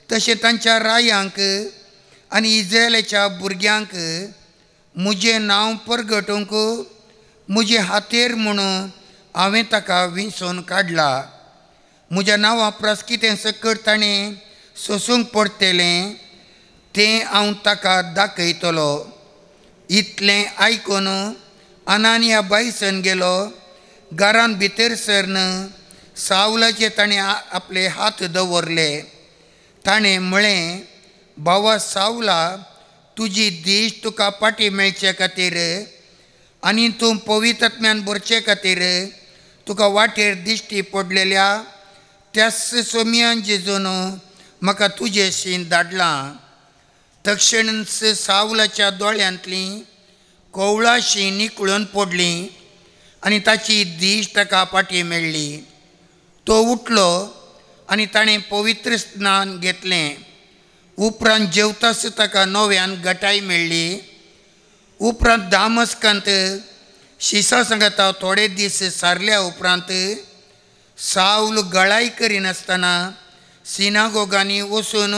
S4: तशें तांच्या रायांक आनी इज्रायलाच्या भुरग्यांक म्हजें नांव परगटूंक म्हजे हातेर म्हणून हांवें ताका विंचोवन काडला। म्हज्या नांवा परस कितें सकट ताणें सोसूंक पडटलें तें हांव ताका दाखयतलो। इतलें आयकून अनानिया बायसन गेलो। घरांत भितर सरन सावलाचेर ताणें आपले हात दवरले। ताणें म्हळें, बाबा सावला, तुजी दिश्ट तुका पाटी मेळचे खातीर आनी तूं पवित्र भरचे खातीर तुका वाटेर दिश्टी पडलेल्या त्याच सोम्यान जेजून म्हाका तुजेशीं धाडलां। तक्षणच सावलाच्या दोळ्यांतलीं कोवळाशीं निकळून पडलीं आनी ताची दिश्ट ताका पाटी मेळ्ळी। तो उठलो आनी ताणें पवित्र स्नान घेतलें। उपरांत जेवताच ताका नव्यान गटाय मेळ्ळी। उपरांत दामस्कांत शिसा सांगता थोडे दीस सारल्या उपरांत सावल गळाय करिनासतना सिनागोगांनी वचून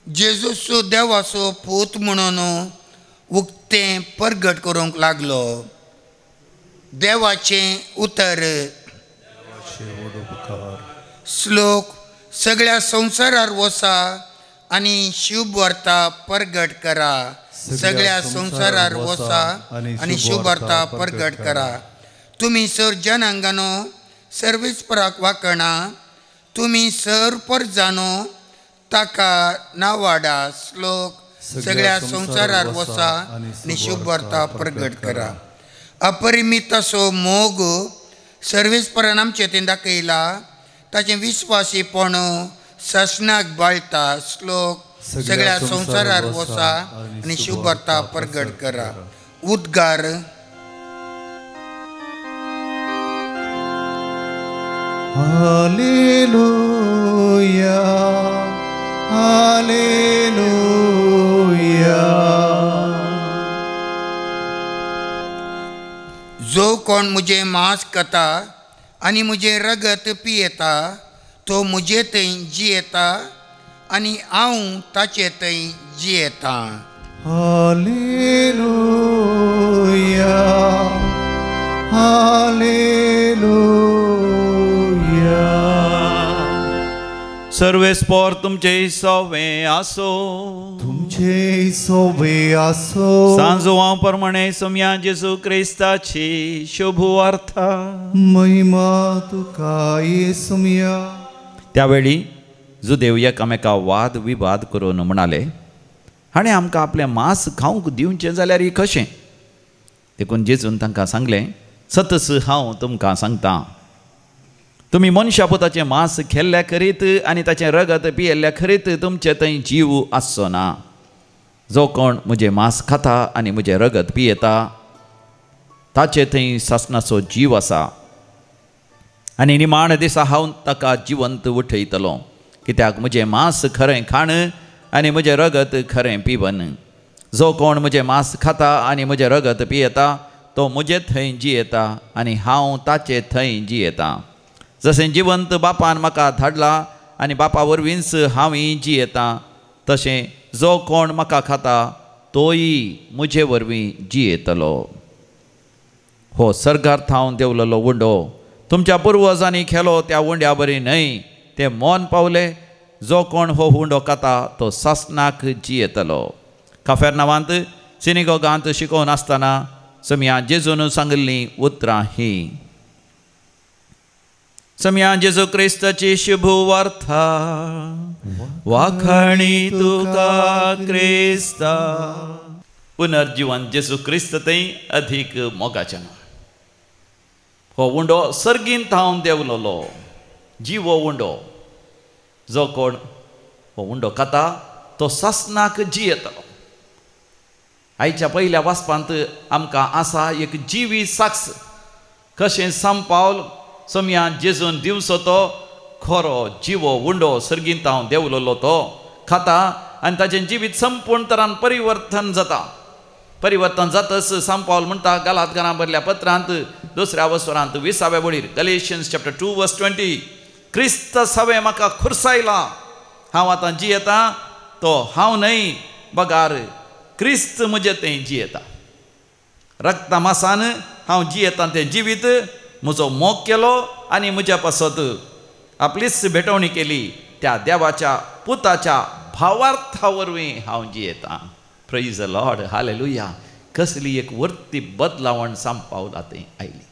S4: जेजूचो देवाचो पूत म्हणून उक्तें परगट करूंक लागलो. देवाचें उतर. श्लोक. सगळ्या संवसारार वसा आनी शुभवार्ता परगट करा. सगळ्या संवसारार वसा आनी शुभवार्ता परगट करा. तुमी सर जनांगानो सर्वेस्पराक वाकणा, तुमी सर परजानो ताका नावाडा. श्लोक. सगळ्या संवसारार वसा आनी शुभवार्ता परगट करा. अपरिमित असो मोग सर्वेस्परान आमचे तें दाखयला, ताचें विस्वासीपण सासणाक बाळटा. श्लोक. सगळ्या संवसारार वसा आनी शुभवार्ता परगट करा. उद्गार.
S2: Hallelujah, hallelujah.
S4: जो कोण मुझे मांस खाता आनी मुझे रगत पियेता तो मुझे थंय जियेता आनी हांव ताचे थंय जियेता.
S2: Hallelujah, hallelujah.
S1: सर्वेस्पर तुमचे सवे आसो,
S2: तुमचे सवे आसो.
S1: सांजोवा प्रमाणे सोम्या जेजू क्रिस्ताची शुभवार्ता.
S2: महिमा तुका येसुम्या.
S1: त्यावेळी जुदेव एकामेका वाद विवाद करून म्हणाले, हाणें आमकां आपलें मांस खावंक दिवचें जाल्यार कशें? देखून जेजून तांकां सांगलें, सतस हांव तुमकां सांगता, तुमी मनशा पुताचें मांस खेल्ल्या खरीत आनी ताचें रगत पियेल्ल्या खरीत तुमचे थंय जीव आसचो ना. जो कोण म्हजें मांस खाता आनी म्हजें रगत पियेता ताचे थंय सासणाचो जीव आसा, आनी निमाण दिसा हांव ताका जिवंत उठयतलो. कित्याक म्हजें मांस खरें खाण आनी म्हजें रगत खरें पिवन. जो कोण म्हजें मांस खाता आनी म्हजें रगत पियेता तो म्हजे थंय जियेता आनी हांव ताचे थंय जियेता. जशें जिवंत बापान म्हाका धाडला आनी बापा वरवींच हांवूय जियेता, तशें जो कोण म्हाका खाता तोय म्हजे वरवीं जियेतलो. हो सर्गार थावन देंवलेलो उंडो तुमच्या पुर्वजांनी खेलो त्या उंड्या बरी न्हय, ते मौन पावले. जो कोण हो उंडो खाता तो सासणाक जियेतलो. काफेरनावांत सिनिगोगांत शिकोवन आसतना सम्या जेजून सांगिल्लीं उतरां हीं. सम्या जेजू क्रिस्ताची शुभवार्ता. वाखाणी तुका क्रिस्ता. पुनर्जीवन जेजू क्रिस्त थंय अधीक मोगाचें. हो उंडो सर्गीन थावन देंवलेलो जिवो उंडो. जो कोण हो उंडो खाता तो सासणाक जियेतलो. आयच्या पयल्या वाचपांत आमकां आसा एक जिवी साक्ष, कशें संपावल सम्या जेजून दिवचो तो खरो जिवो उंडो सर्गीन थावन देंवलेलो तो खाता आनी ताचें जिवीत संपूर्ण तरान परिवर्तन जाता. परिवर्तन जातच संपावल म्हणटा गालातकारां बरल्या पत्रांत दुसऱ्या वसरांत 20व्या वळीर, गलेशियन्स चॅप्टर 2 वर्स 20, क्रिस्त सवें म्हाका खुर्सायला, हांव आतां जियेता तो हांव न्हय बगार क्रिस्त म्हजे थंय जियेता. रक्ता मासान हांव जियेता तें जिवीत म्हजो मोग केलो आनी म्हज्या पासत आपलीच भेटवणी केली त्या देवाच्या पुताच्या भावार्था वरवीं हांव जियेता. Praise the Lord, hallelujah. कसली एक वर्ती बदलावण संपावला थंय आयली.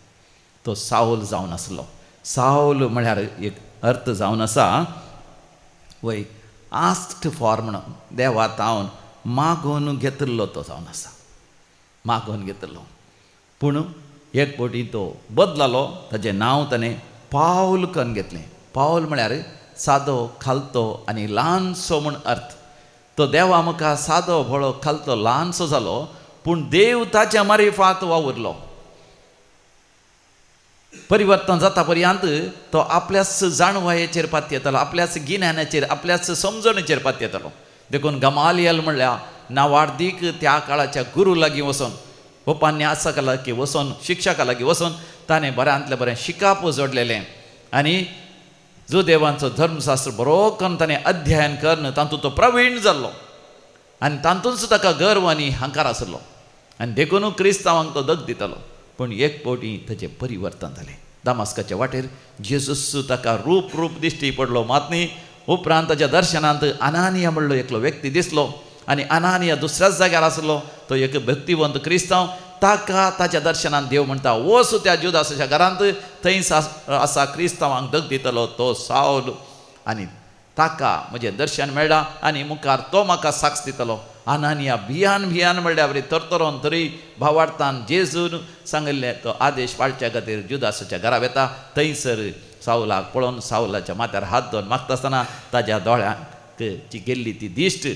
S1: तो सावल जावन आसलो. सावल म्हळ्यार एक अर्थ जावन आसा वय आस्क्ड फॉर म्हणून देवा तावन मागोवन घेतिल्लो तो जावन आसा, मागोवन घेतिल्लो. पूण एक फावटी तो बदलालो, ताजें नांव ताणें पावल करून घेतलें. पावल म्हळ्यार सादो खालतो आनी ल्हानसो म्हूण अर्थ. तो देवा मुखार सादो भोळो खालतो ल्हानसो जालो, पूण देव ताच्या मारिफात वावुरलो. परिवर्तन जाता पर्यंत तो आपल्याच जाणवायेचेर पातयेतालो, आपल्याच गिन्यानाचेर, आपल्याच समजणेचेर पातयेतालो. देखून गमालियल म्हणल्यार नावार्दीक त्या काळाच्या गुरू लागीं वचून उपन्यासका लागीं वचून शिक्षका लागीं वचून ताणें बऱ्यांतलें बरें शिकाप जोडलेलें आनी जुदेवांचो धर्मशास्त्र बरो करून ताणें अध्ययन करून तातूंत तो प्रवीण जाल्लो आनी तातूंच ताका गर्व आनी हंकार आसलो आनी देखून क्रिस्तांवांक तो दग दितालो. पूण एक फावटी ताचें परिवर्तन जालें. दामास्काच्या वाटेर जेजूस ताका रूप रूप दिश्टी पडलो मात न्ही. उपरांत ताच्या दर्शनांत अनानिया म्हणलो एकलो व्यक्ती दिसलो आनी अनानिया दुसऱ्याच जाग्यार आसलो. तो एक भक्तिवंत क्रिस्तांव. ताका ताच्या दर्शनांत देव म्हणटा वच त्या जुदासाच्या घरांत, थंय आसा क्रिस्तांवांक दग दितलो तो सावल आनी ताका म्हजें दर्शन मेळ्ळां आनी मुखार तो म्हाका साक्ष दितलो. अनानिया भियान भियान म्हणल्यार बरी तरतरोन तरी भावार्थान जेजून सांगिल्लें तो आदेश पाळच्या खातीर जुदासाच्या घरा वेता. थंयसर सावलाक पळोवन सावलाच्या माथ्यार हात दवरून मागता आसतना ताज्या दोळ्यांक जी गेल्ली ती दिश्ट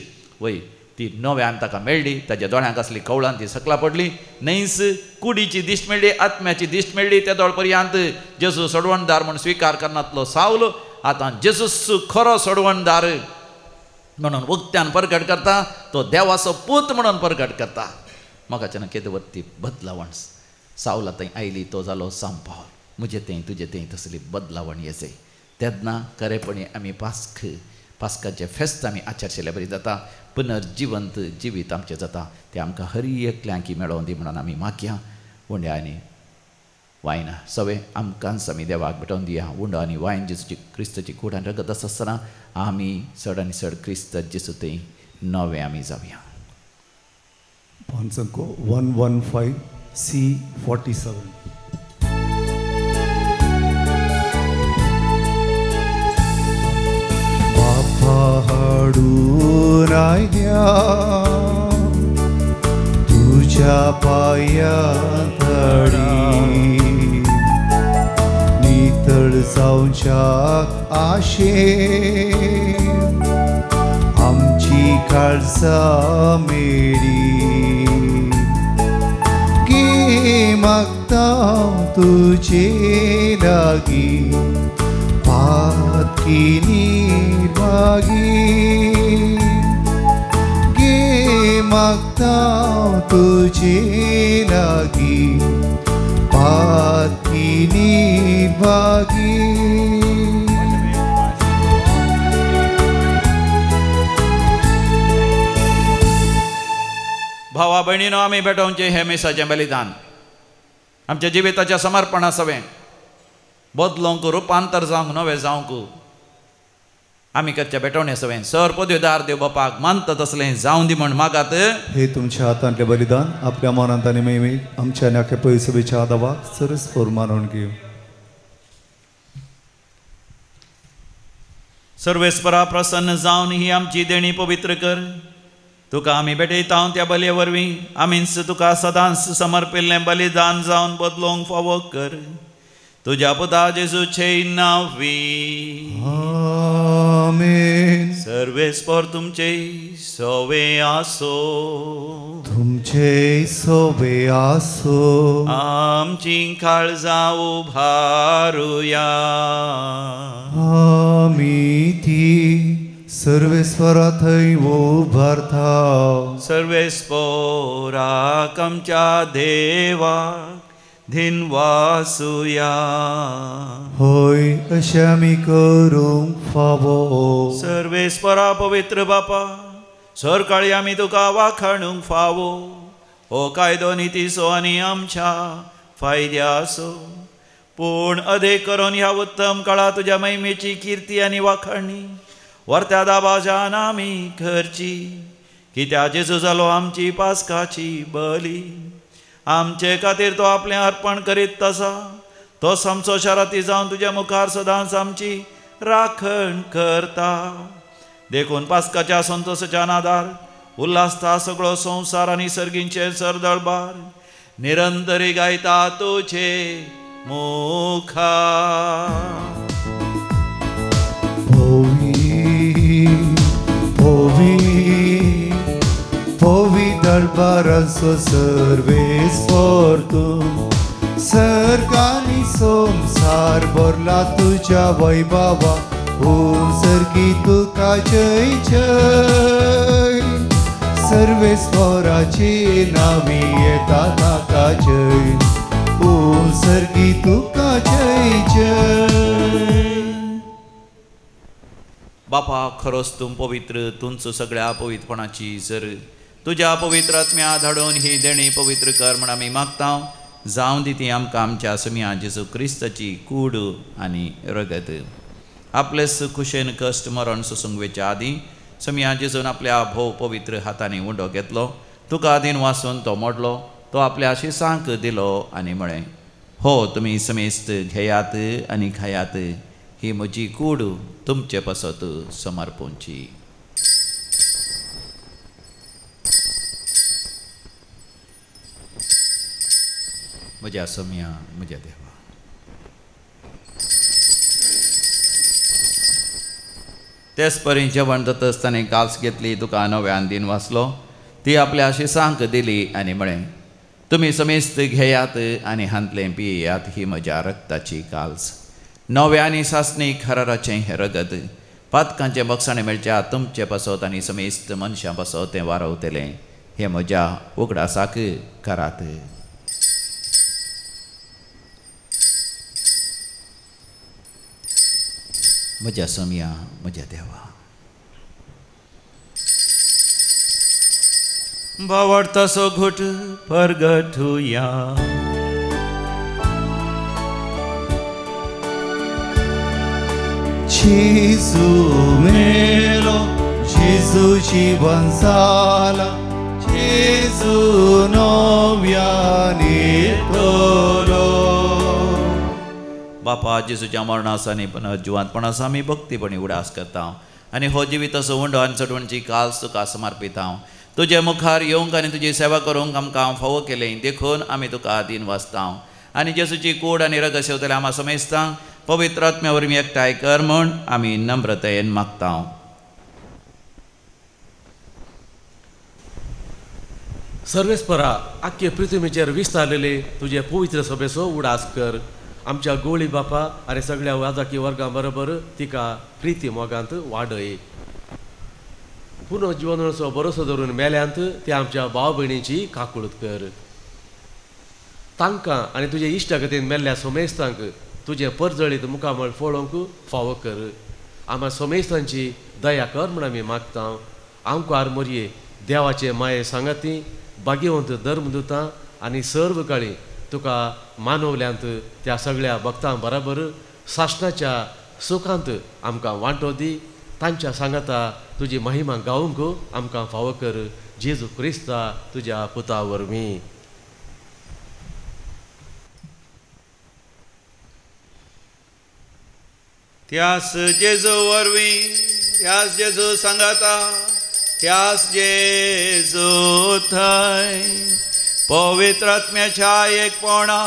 S1: वय ती नव्यान ताका मेळ्ळी. ताज्या दोळ्यांक आसली कवळान ती सकला पडली. न्हयच कुडीची दिश्ट मेळ्ळी, आत्म्याची दिश्ट मेळ्ळी. त्या दोळ पर्यंत जेजू सोडवणदार म्हूण स्विकार करनातलो सावल आतां जेजूस खरो सोडवणदार म्हणून उक्त्यान परगट करता. तो देवाचो पूत म्हणून परगट करता. म्हाकाच्यान केदो ती बदलावण सावला थंय आयली. तो जालो सांपावल. म्हजे थंय तुजे थंय तसली बदलावण येजय. तेन्ना खरेपणी आमी पास्काचें फेस्त आमी आचरशिल्ले बरी जाता. पुनर्जिवंत जिवीत आमचें जाता. तें आमकां हर एकल्यांकी मेळोवन दी म्हणून आमी मागया. उंड्या आनी वायना सगळें आमकांच आमी देवाक भेटोवन दिया. उंडो आनी वायन जेजूची क्रिस्ताची कूड आनी रगत आसा आसतना आमी चड आनी चड क्रिस्त जेजू थंय नवे आमी जावया.
S2: 115 C 47. बापा हाडून आयल्या तुज्या पांया तडी नितळ जावच्याक आशेन आमची काळजां मेळी की मागता तुजे लागीं पातकी निर्भागी गे मागता तुजे लागीं पातकी निर्भागी.
S1: भावा भयणीनो आमी भेटोवचें हें मिसाचें बलिदान आमच्या जिविताच्या समर्पणा सवें बदलोंक रुपांतर जावंक नवें जावंक आमी करच्या भेटवणे सवें सर पदवीदार देव बापाक मानता तसलें जावं दी म्हण मागात.
S2: हे तुमच्या हातांतलें बलिदान आपल्या मनांत आनी महिमेक आमच्या नाक्या पयसुबेच्या आदावाक सरस्पोर मानून घेव.
S1: सर्वेस्परा प्रसन्न जावन ही आमची देणी पवित्र कर. तुका आमी भेटयता त्या बलये वरवीं आमीच तुका सदांच समर्पिल्लें बलिदान जावन बदलोवंक फावो कर. तुज्या पुता जेजूचे नांवी
S2: आमेन.
S1: सर्वेस्पर तुमचे सवे आसो.
S2: तुमचे सवे आसो.
S1: आमची काळजां उभारुया.
S2: आमी ती सर्वेस्परा थंय उभारता.
S1: सर्वेस्पराक आमच्या देवाक धिनवासुया.
S2: होय अशें आमी करूंक फावो.
S1: सर्वेस्परा पवित्र बापा सरकाळी आमी तुका वाखाणूंक फावो. हो कायदो नितीचो आनी आमच्या फायद्याचो. पूण अदेक करून ह्या उत्तम काळा तुज्या महिमेची किर्ती आनी वाखाणी वर्त्या दाबाजान आमी करची. कित्या जेजू जालो आमची पास्काची बली. आमचे खातीर तो आपलें अर्पण करीत आसा. तो आमचो शाराती जावन तुज्या मुखार सदांच आमची राखण करता. देखून पास्काच्या संतोषाच्या नादार उल्हासता सगळो संवसार आनी सर्गींचे सरदळबार निरंतरी गायता तुझे मुखार.
S2: पोवी पोवी पोवी दरबाराचो सर्वेस्पर तूं सर्गांनी संवसार भरला तुज्या वैभवा. ओम सर्गी तुका जय जय. सर्वेस्वराचे नावी येता ताका जय, ओ सर्गी तुका जय जय।
S1: बापा खरोच तूं पवित्र, तुमचो सगळ्या पवित्रपणाची जर तुज्या पवित्र आत्म्या धाडून ही देणी पवित्र कर म्हण आमी मागता। जावं दी ती आमकां आमच्या समिया जेजू क्रिस्ताची कूड आनी रगत। आपलेच खुशेन कश्ट मरण सोसूंक वेच्या आदीं समिया जेजून आपल्या भोव पवित्र हातांनी उंडो घेतलो, तुका आदीन वासून तो मोडलो, तो आपल्या शिसांक दिलो आनी म्हळें, हो तुमी समेस्त घेयात आनी खायात, ही म्हजी कूड तुमचे पासत समर्पूंची। म्हज्या सोम्या, म्हज्या देवा, तेच परी जेवण जातच ताणें काल्स घेतली, तुका नव्यान दिन वाचलो, ती आपल्या शिसांक दिली आनी म्हळें, तुमी समेस्त घेयात आनी हांतलें पियेयात, ही म्हज्या रक्ताची काल्स, नव्या आनी सासणी खराराचें हें रगत, पातकांचें बक्षाणें मेळच्या तुमचे पासत आनी समेस्त मनशां पासत तें वारवतलें, हें म्हज्या उगडासाक करात। म्हज्या सोम्या, म्हज्या देवा, बावडतासो घोट परगटुया।
S2: जेजू मेलो, जेजू जीवन जाला, जेजू नव्यान येतलो।
S1: बापा जेजूच्या मरणास आनी जिवांतपणास आमी भक्तीपणी उडास करता आनी हो जिविताचो उंडो आनी चडवणची काल्स तुका समर्पिता। तुजे मुखार येवंक आनी तुजी सेवा करूंक आमकां फावो केलें, देखून आमी तुका दीन वाचता आनी जेजूची कूड आनी रगत सेवतले आमा समेस्तां पवित्र आत्म्या वरवीं एकठांय कर म्हूण आमी नम्रतायेन मागता।
S5: सर्वेस्परा आख्खे पृथ्वीचेर विस्तारलेले तुजे पवित्र सभेचो उडास कर। आमच्या गोळी बापा आनी सगळ्या वाजाकी वर्गां बरोबर तिका प्रिती मोगांत वाडय। पुनः जिवनाचो भरोसो धरून मेल्यांत ते आमच्या भाव भयणीची काकूळत कर। तांकां आनी तुजे इश्टागतीन मेल्ल्या सोमेस्तांक तुजें परजळीत मुखामळ पळोवंक फावो कर। आमच्या सोमेस्तांची दया कर म्हूण आमी मागता। आमकां मोरये देवाचे माये सांगाती भाग्यवंत धर्मदुतां आनी सर्व काळी तुका मानवल्यांत त्या सगळ्या भक्तां बराबर सासणाच्या सुखांत आमकां वांटो दी। तांच्या सांगाता तुजी महिमा गावंक आमकां फावो कर। जेजू क्रिस्ता तुज्या पुता वरवीं।
S1: त्यास जेजू वरवीं, त्यास जेजू सांगाता, त्यास जेजू थंय पवित्र आत्म्याच्या एकपणा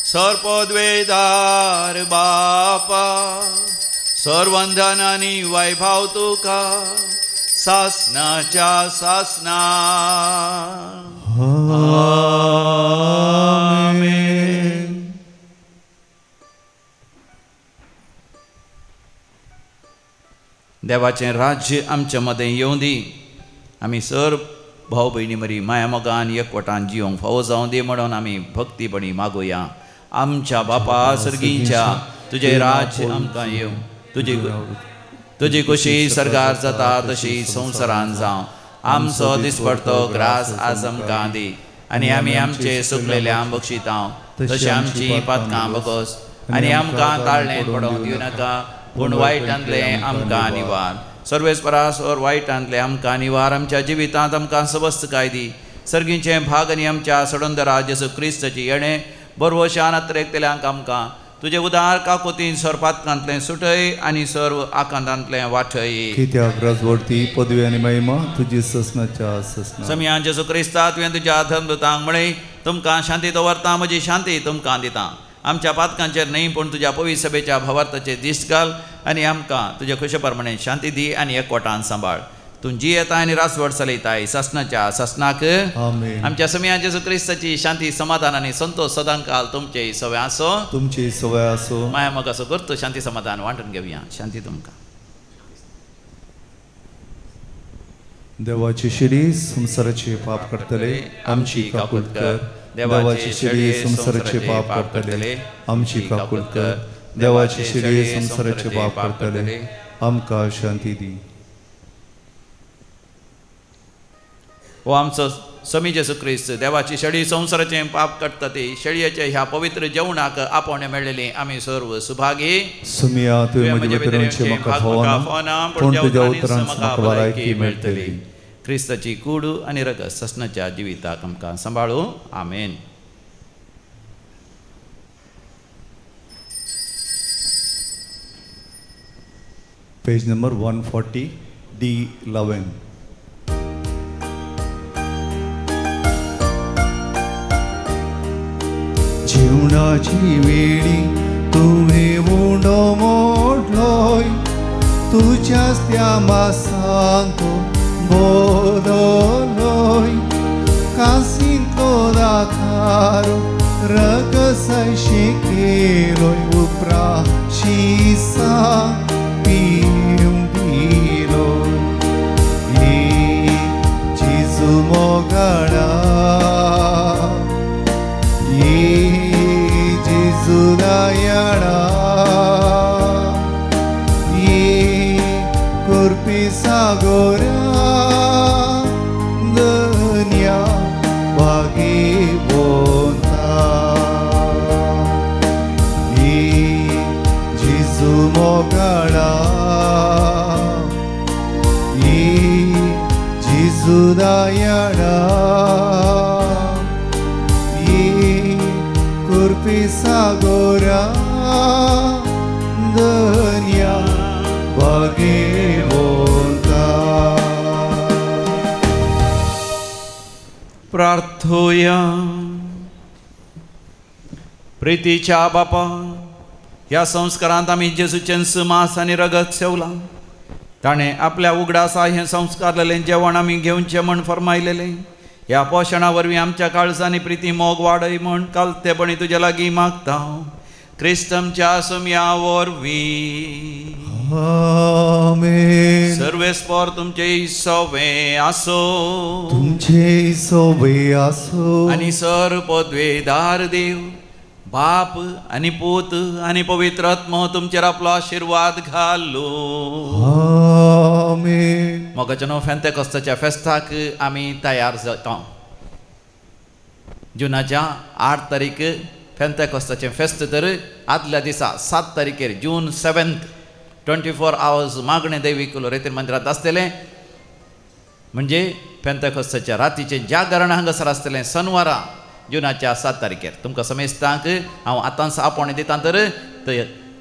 S1: सर्पद्वेदार बापा सर्वंधन आनी वैभव तुका सासनाच्या सासना।
S2: आमेन।
S1: देवाचें राज्य आमच्या मदें येवं दी। आमी सर्व भाव भयणी मरी माया मोगान एकवटान जिवंक फावो जावं दी म्हणून आमी भक्तीपणी मागुया। आमच्या बापा सर्गींच्या तुजें राज्य आमकां येवं, तुजी खुशी सर्गार जाता तशी संवसारान जावं। आमचो दिसपडतो ग्रास आज आमकां दी आनी आमी आमचे सुकलेल्या बक्षितां तशी आमची पातकां बगोस आनी आमकां ताळणें पडोवंक दिवं नाका, पूण वायटांतलें आमकां निवार। सर्वेस्परा सोर वायटांतलें आमकां निवार। आमच्या जिवितांत आमकां सवस्तकाय दी। सर्गींचें भाग आनी आमच्या सडंदरा जेजू क्रिस्ताची येणें बरवशान अत्रेकतल्यांक आमकां तुजे उदार काकोतीन सर्पातकांतलें सुटय आनी सर्व आकांतांतलें वाटय।
S2: कित्याक राजवडती पदवी आनी महिमा तुजी ससनाच्या ससना।
S1: समियान जेजू क्रिस्ता तुवें तुज्या धर्मदूतांक म्हळें, तुमकां शांती दवरता, म्हजी शांती तुमकां दिता। आमच्या पातकांचेर न्हय पूण तुज्या पवित्र सभेच्या भावार्थाचेर दिश्ट घाल आनी आमकां तुजे खुशे प्रमाणे शांती दी आनी एकवटान सांबाळ। तूं जियेता आनी रासवड चलयताय सासनाच्या सासनाक। आमच्या समिया जेजू क्रिस्ताची शांती समाधान आनी संतोष सदांकाल तुमचे सवय आसो,
S2: तुमची सवय आसो।
S1: माया मोग असो करतो शांती समाधान वांटून घेवया। शांती तुमकां।
S2: देवाची शिडी संवसाराचे पाप करतले आमची काकूत कर. देवाची शिडी संवसाराचे पाप करतले आमची काकूत कर. देवाची शिडी संवसाराचे पाप करतले आमकां शांती दी.
S1: हो आमचो समी जेजू क्रिस्त देवाची शेळी संवसाराचें पाप काडटा ती शेळयेच्या ह्या पवित्र जेवणाक आपोवणें मेळ्ळेली आमी सर्व सुभागी.
S2: सुमिया तुवें म्हजे भितर येवचें म्हाका फावना, पूण तुज्या उतरान म्हाका भलायकी मेळटली.
S1: क्रिस्ताची कूड आनी रगत ससनाच्या जिविताक आमकां सांबाळू. आमेन.
S2: Page number 140 D11. जीवनाची वेळी तुवें उंडो मोडलोय, तुज्याच त्या मासान तूं बदलोय. कासींतलो दाखारो रगसायशी केलोय, उपराशिसा पिवंक दिलोय. ये जेजू मोगाळा, ये जेजू दयाळा, ये करपी सागोरा दन्या भागीवंता. ये जेजू मोगाळा, ये जेजू दयाळा, करपी सागोरा दन्या भागीवंता.
S1: प्रार्थोया. प्रितीच्या बापा, ह्या संस्कारांत आमी जेजूचें मांस आनी रगत सेवलां. ताणें आपल्या उगडासा हें संस्कारलेलें जेवण आमी घेवचें म्हण फर्मायलेलें. ह्या पोशणा वरवीं आमच्या काळजांनी प्रिती मोग वाडय म्हण कालतेपणी तुज्या लागीं मागता. क्रिस्त आमच्या सुमया वरवीं.
S2: आमेन.
S1: सर्वेस्पर तुमचे सोवे आसो,
S2: तुमचे सोवे आसो.
S1: आनी सर पदवेदार देव बाप आनी पूत आनी पवित्र आत्मो तुमचेर आपलो आशिर्वाद घालो.
S2: आमेन.
S1: मोगाच्या न्हू फेंतेकोस्ताच्या फेस्ताक आमी तयार जाता. जुनाच्या 8 तारीख फेंतेकोस्ताचें फेस्त, तर आदल्या दिसा 7 तारखेर जून 7 24 आवर्स मागणें दैवीक लोरेतीर मंदिरांत आसतलें. म्हणजे पेंतेकोस्ताच्या रातीचें जागरण हांगासर आसतलें सनवारा जुनाच्या 7 तारखेर. तुमकां समेस्तांक हांव आतांच आपोवणें दिता, तर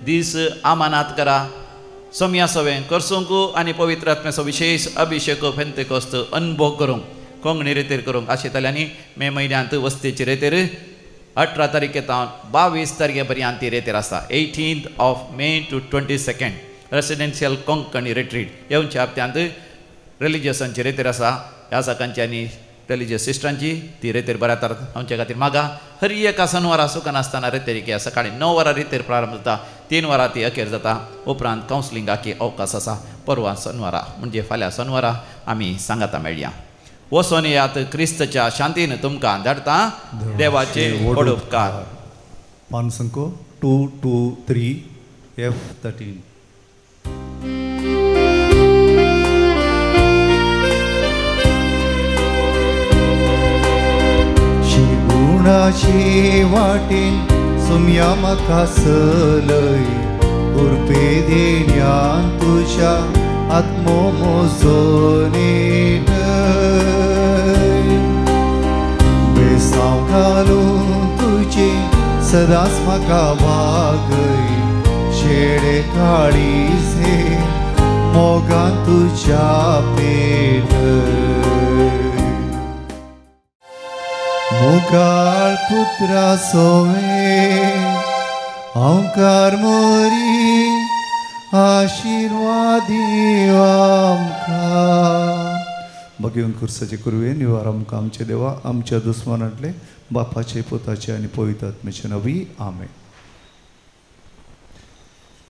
S1: दीस आमानात करा. सोम्या सवें करसूंक आनी पवित्र आत्म्याचो विशेष अभिशेक पेंतेकोस्त अनुभव करूंक कोंकणी रेतेर करूंक आशिताले. आनी मे म्हयन्यांत वस्तेची रेतेर 18 तारखे तावन 22 तारखे पर्यंत ती रेतेर आसा. 18 May to 22 residential Konkani retreat येवच्या हप्त्यांत रिलिजियसांची रेतेर आसा. ह्या सकाळची आनी रिलिजियस सिस्टरांची ती रेतेर बऱ्या तर आमच्या खातीर मागा. हर एका सनवारा सुकनासतना रेतेर की सकाळी 9 वरां रेतेर प्रारंभ जाता, 3 वरां ती अखेर जाता. उपरांत कावन्सिलिंगाक अवकाश आसा. परवा सनवारा म्हणजे फाल्यां सनवारा आमी सांगाता मेळया. वचोन येयात क्रिस्तच्या शांतीन तुमकां धाडटा. देवाचे व्हड उपकार.
S2: पानसंको 223 F13. शिगुणाचे वाटेन सुम्या म्हाका सलय, उर्पे देण्यान तुज्या आत्मो म्हजो नेटय. बेसांव घालून तुजें सदांच म्हाका वागय, शेडे काळीजे मोगान तुज्या पेटय. मुखार पुत्रा सोवे ओंकार मोरी आशिर्वाद आमकां. भगवंत खुर्साचे कुरवे निवार आमकां आमचे देवा आमच्या दुस्मनांतले बापाचे पुताचे आनी पवित्र आत्म्याचे नवी. आमेन.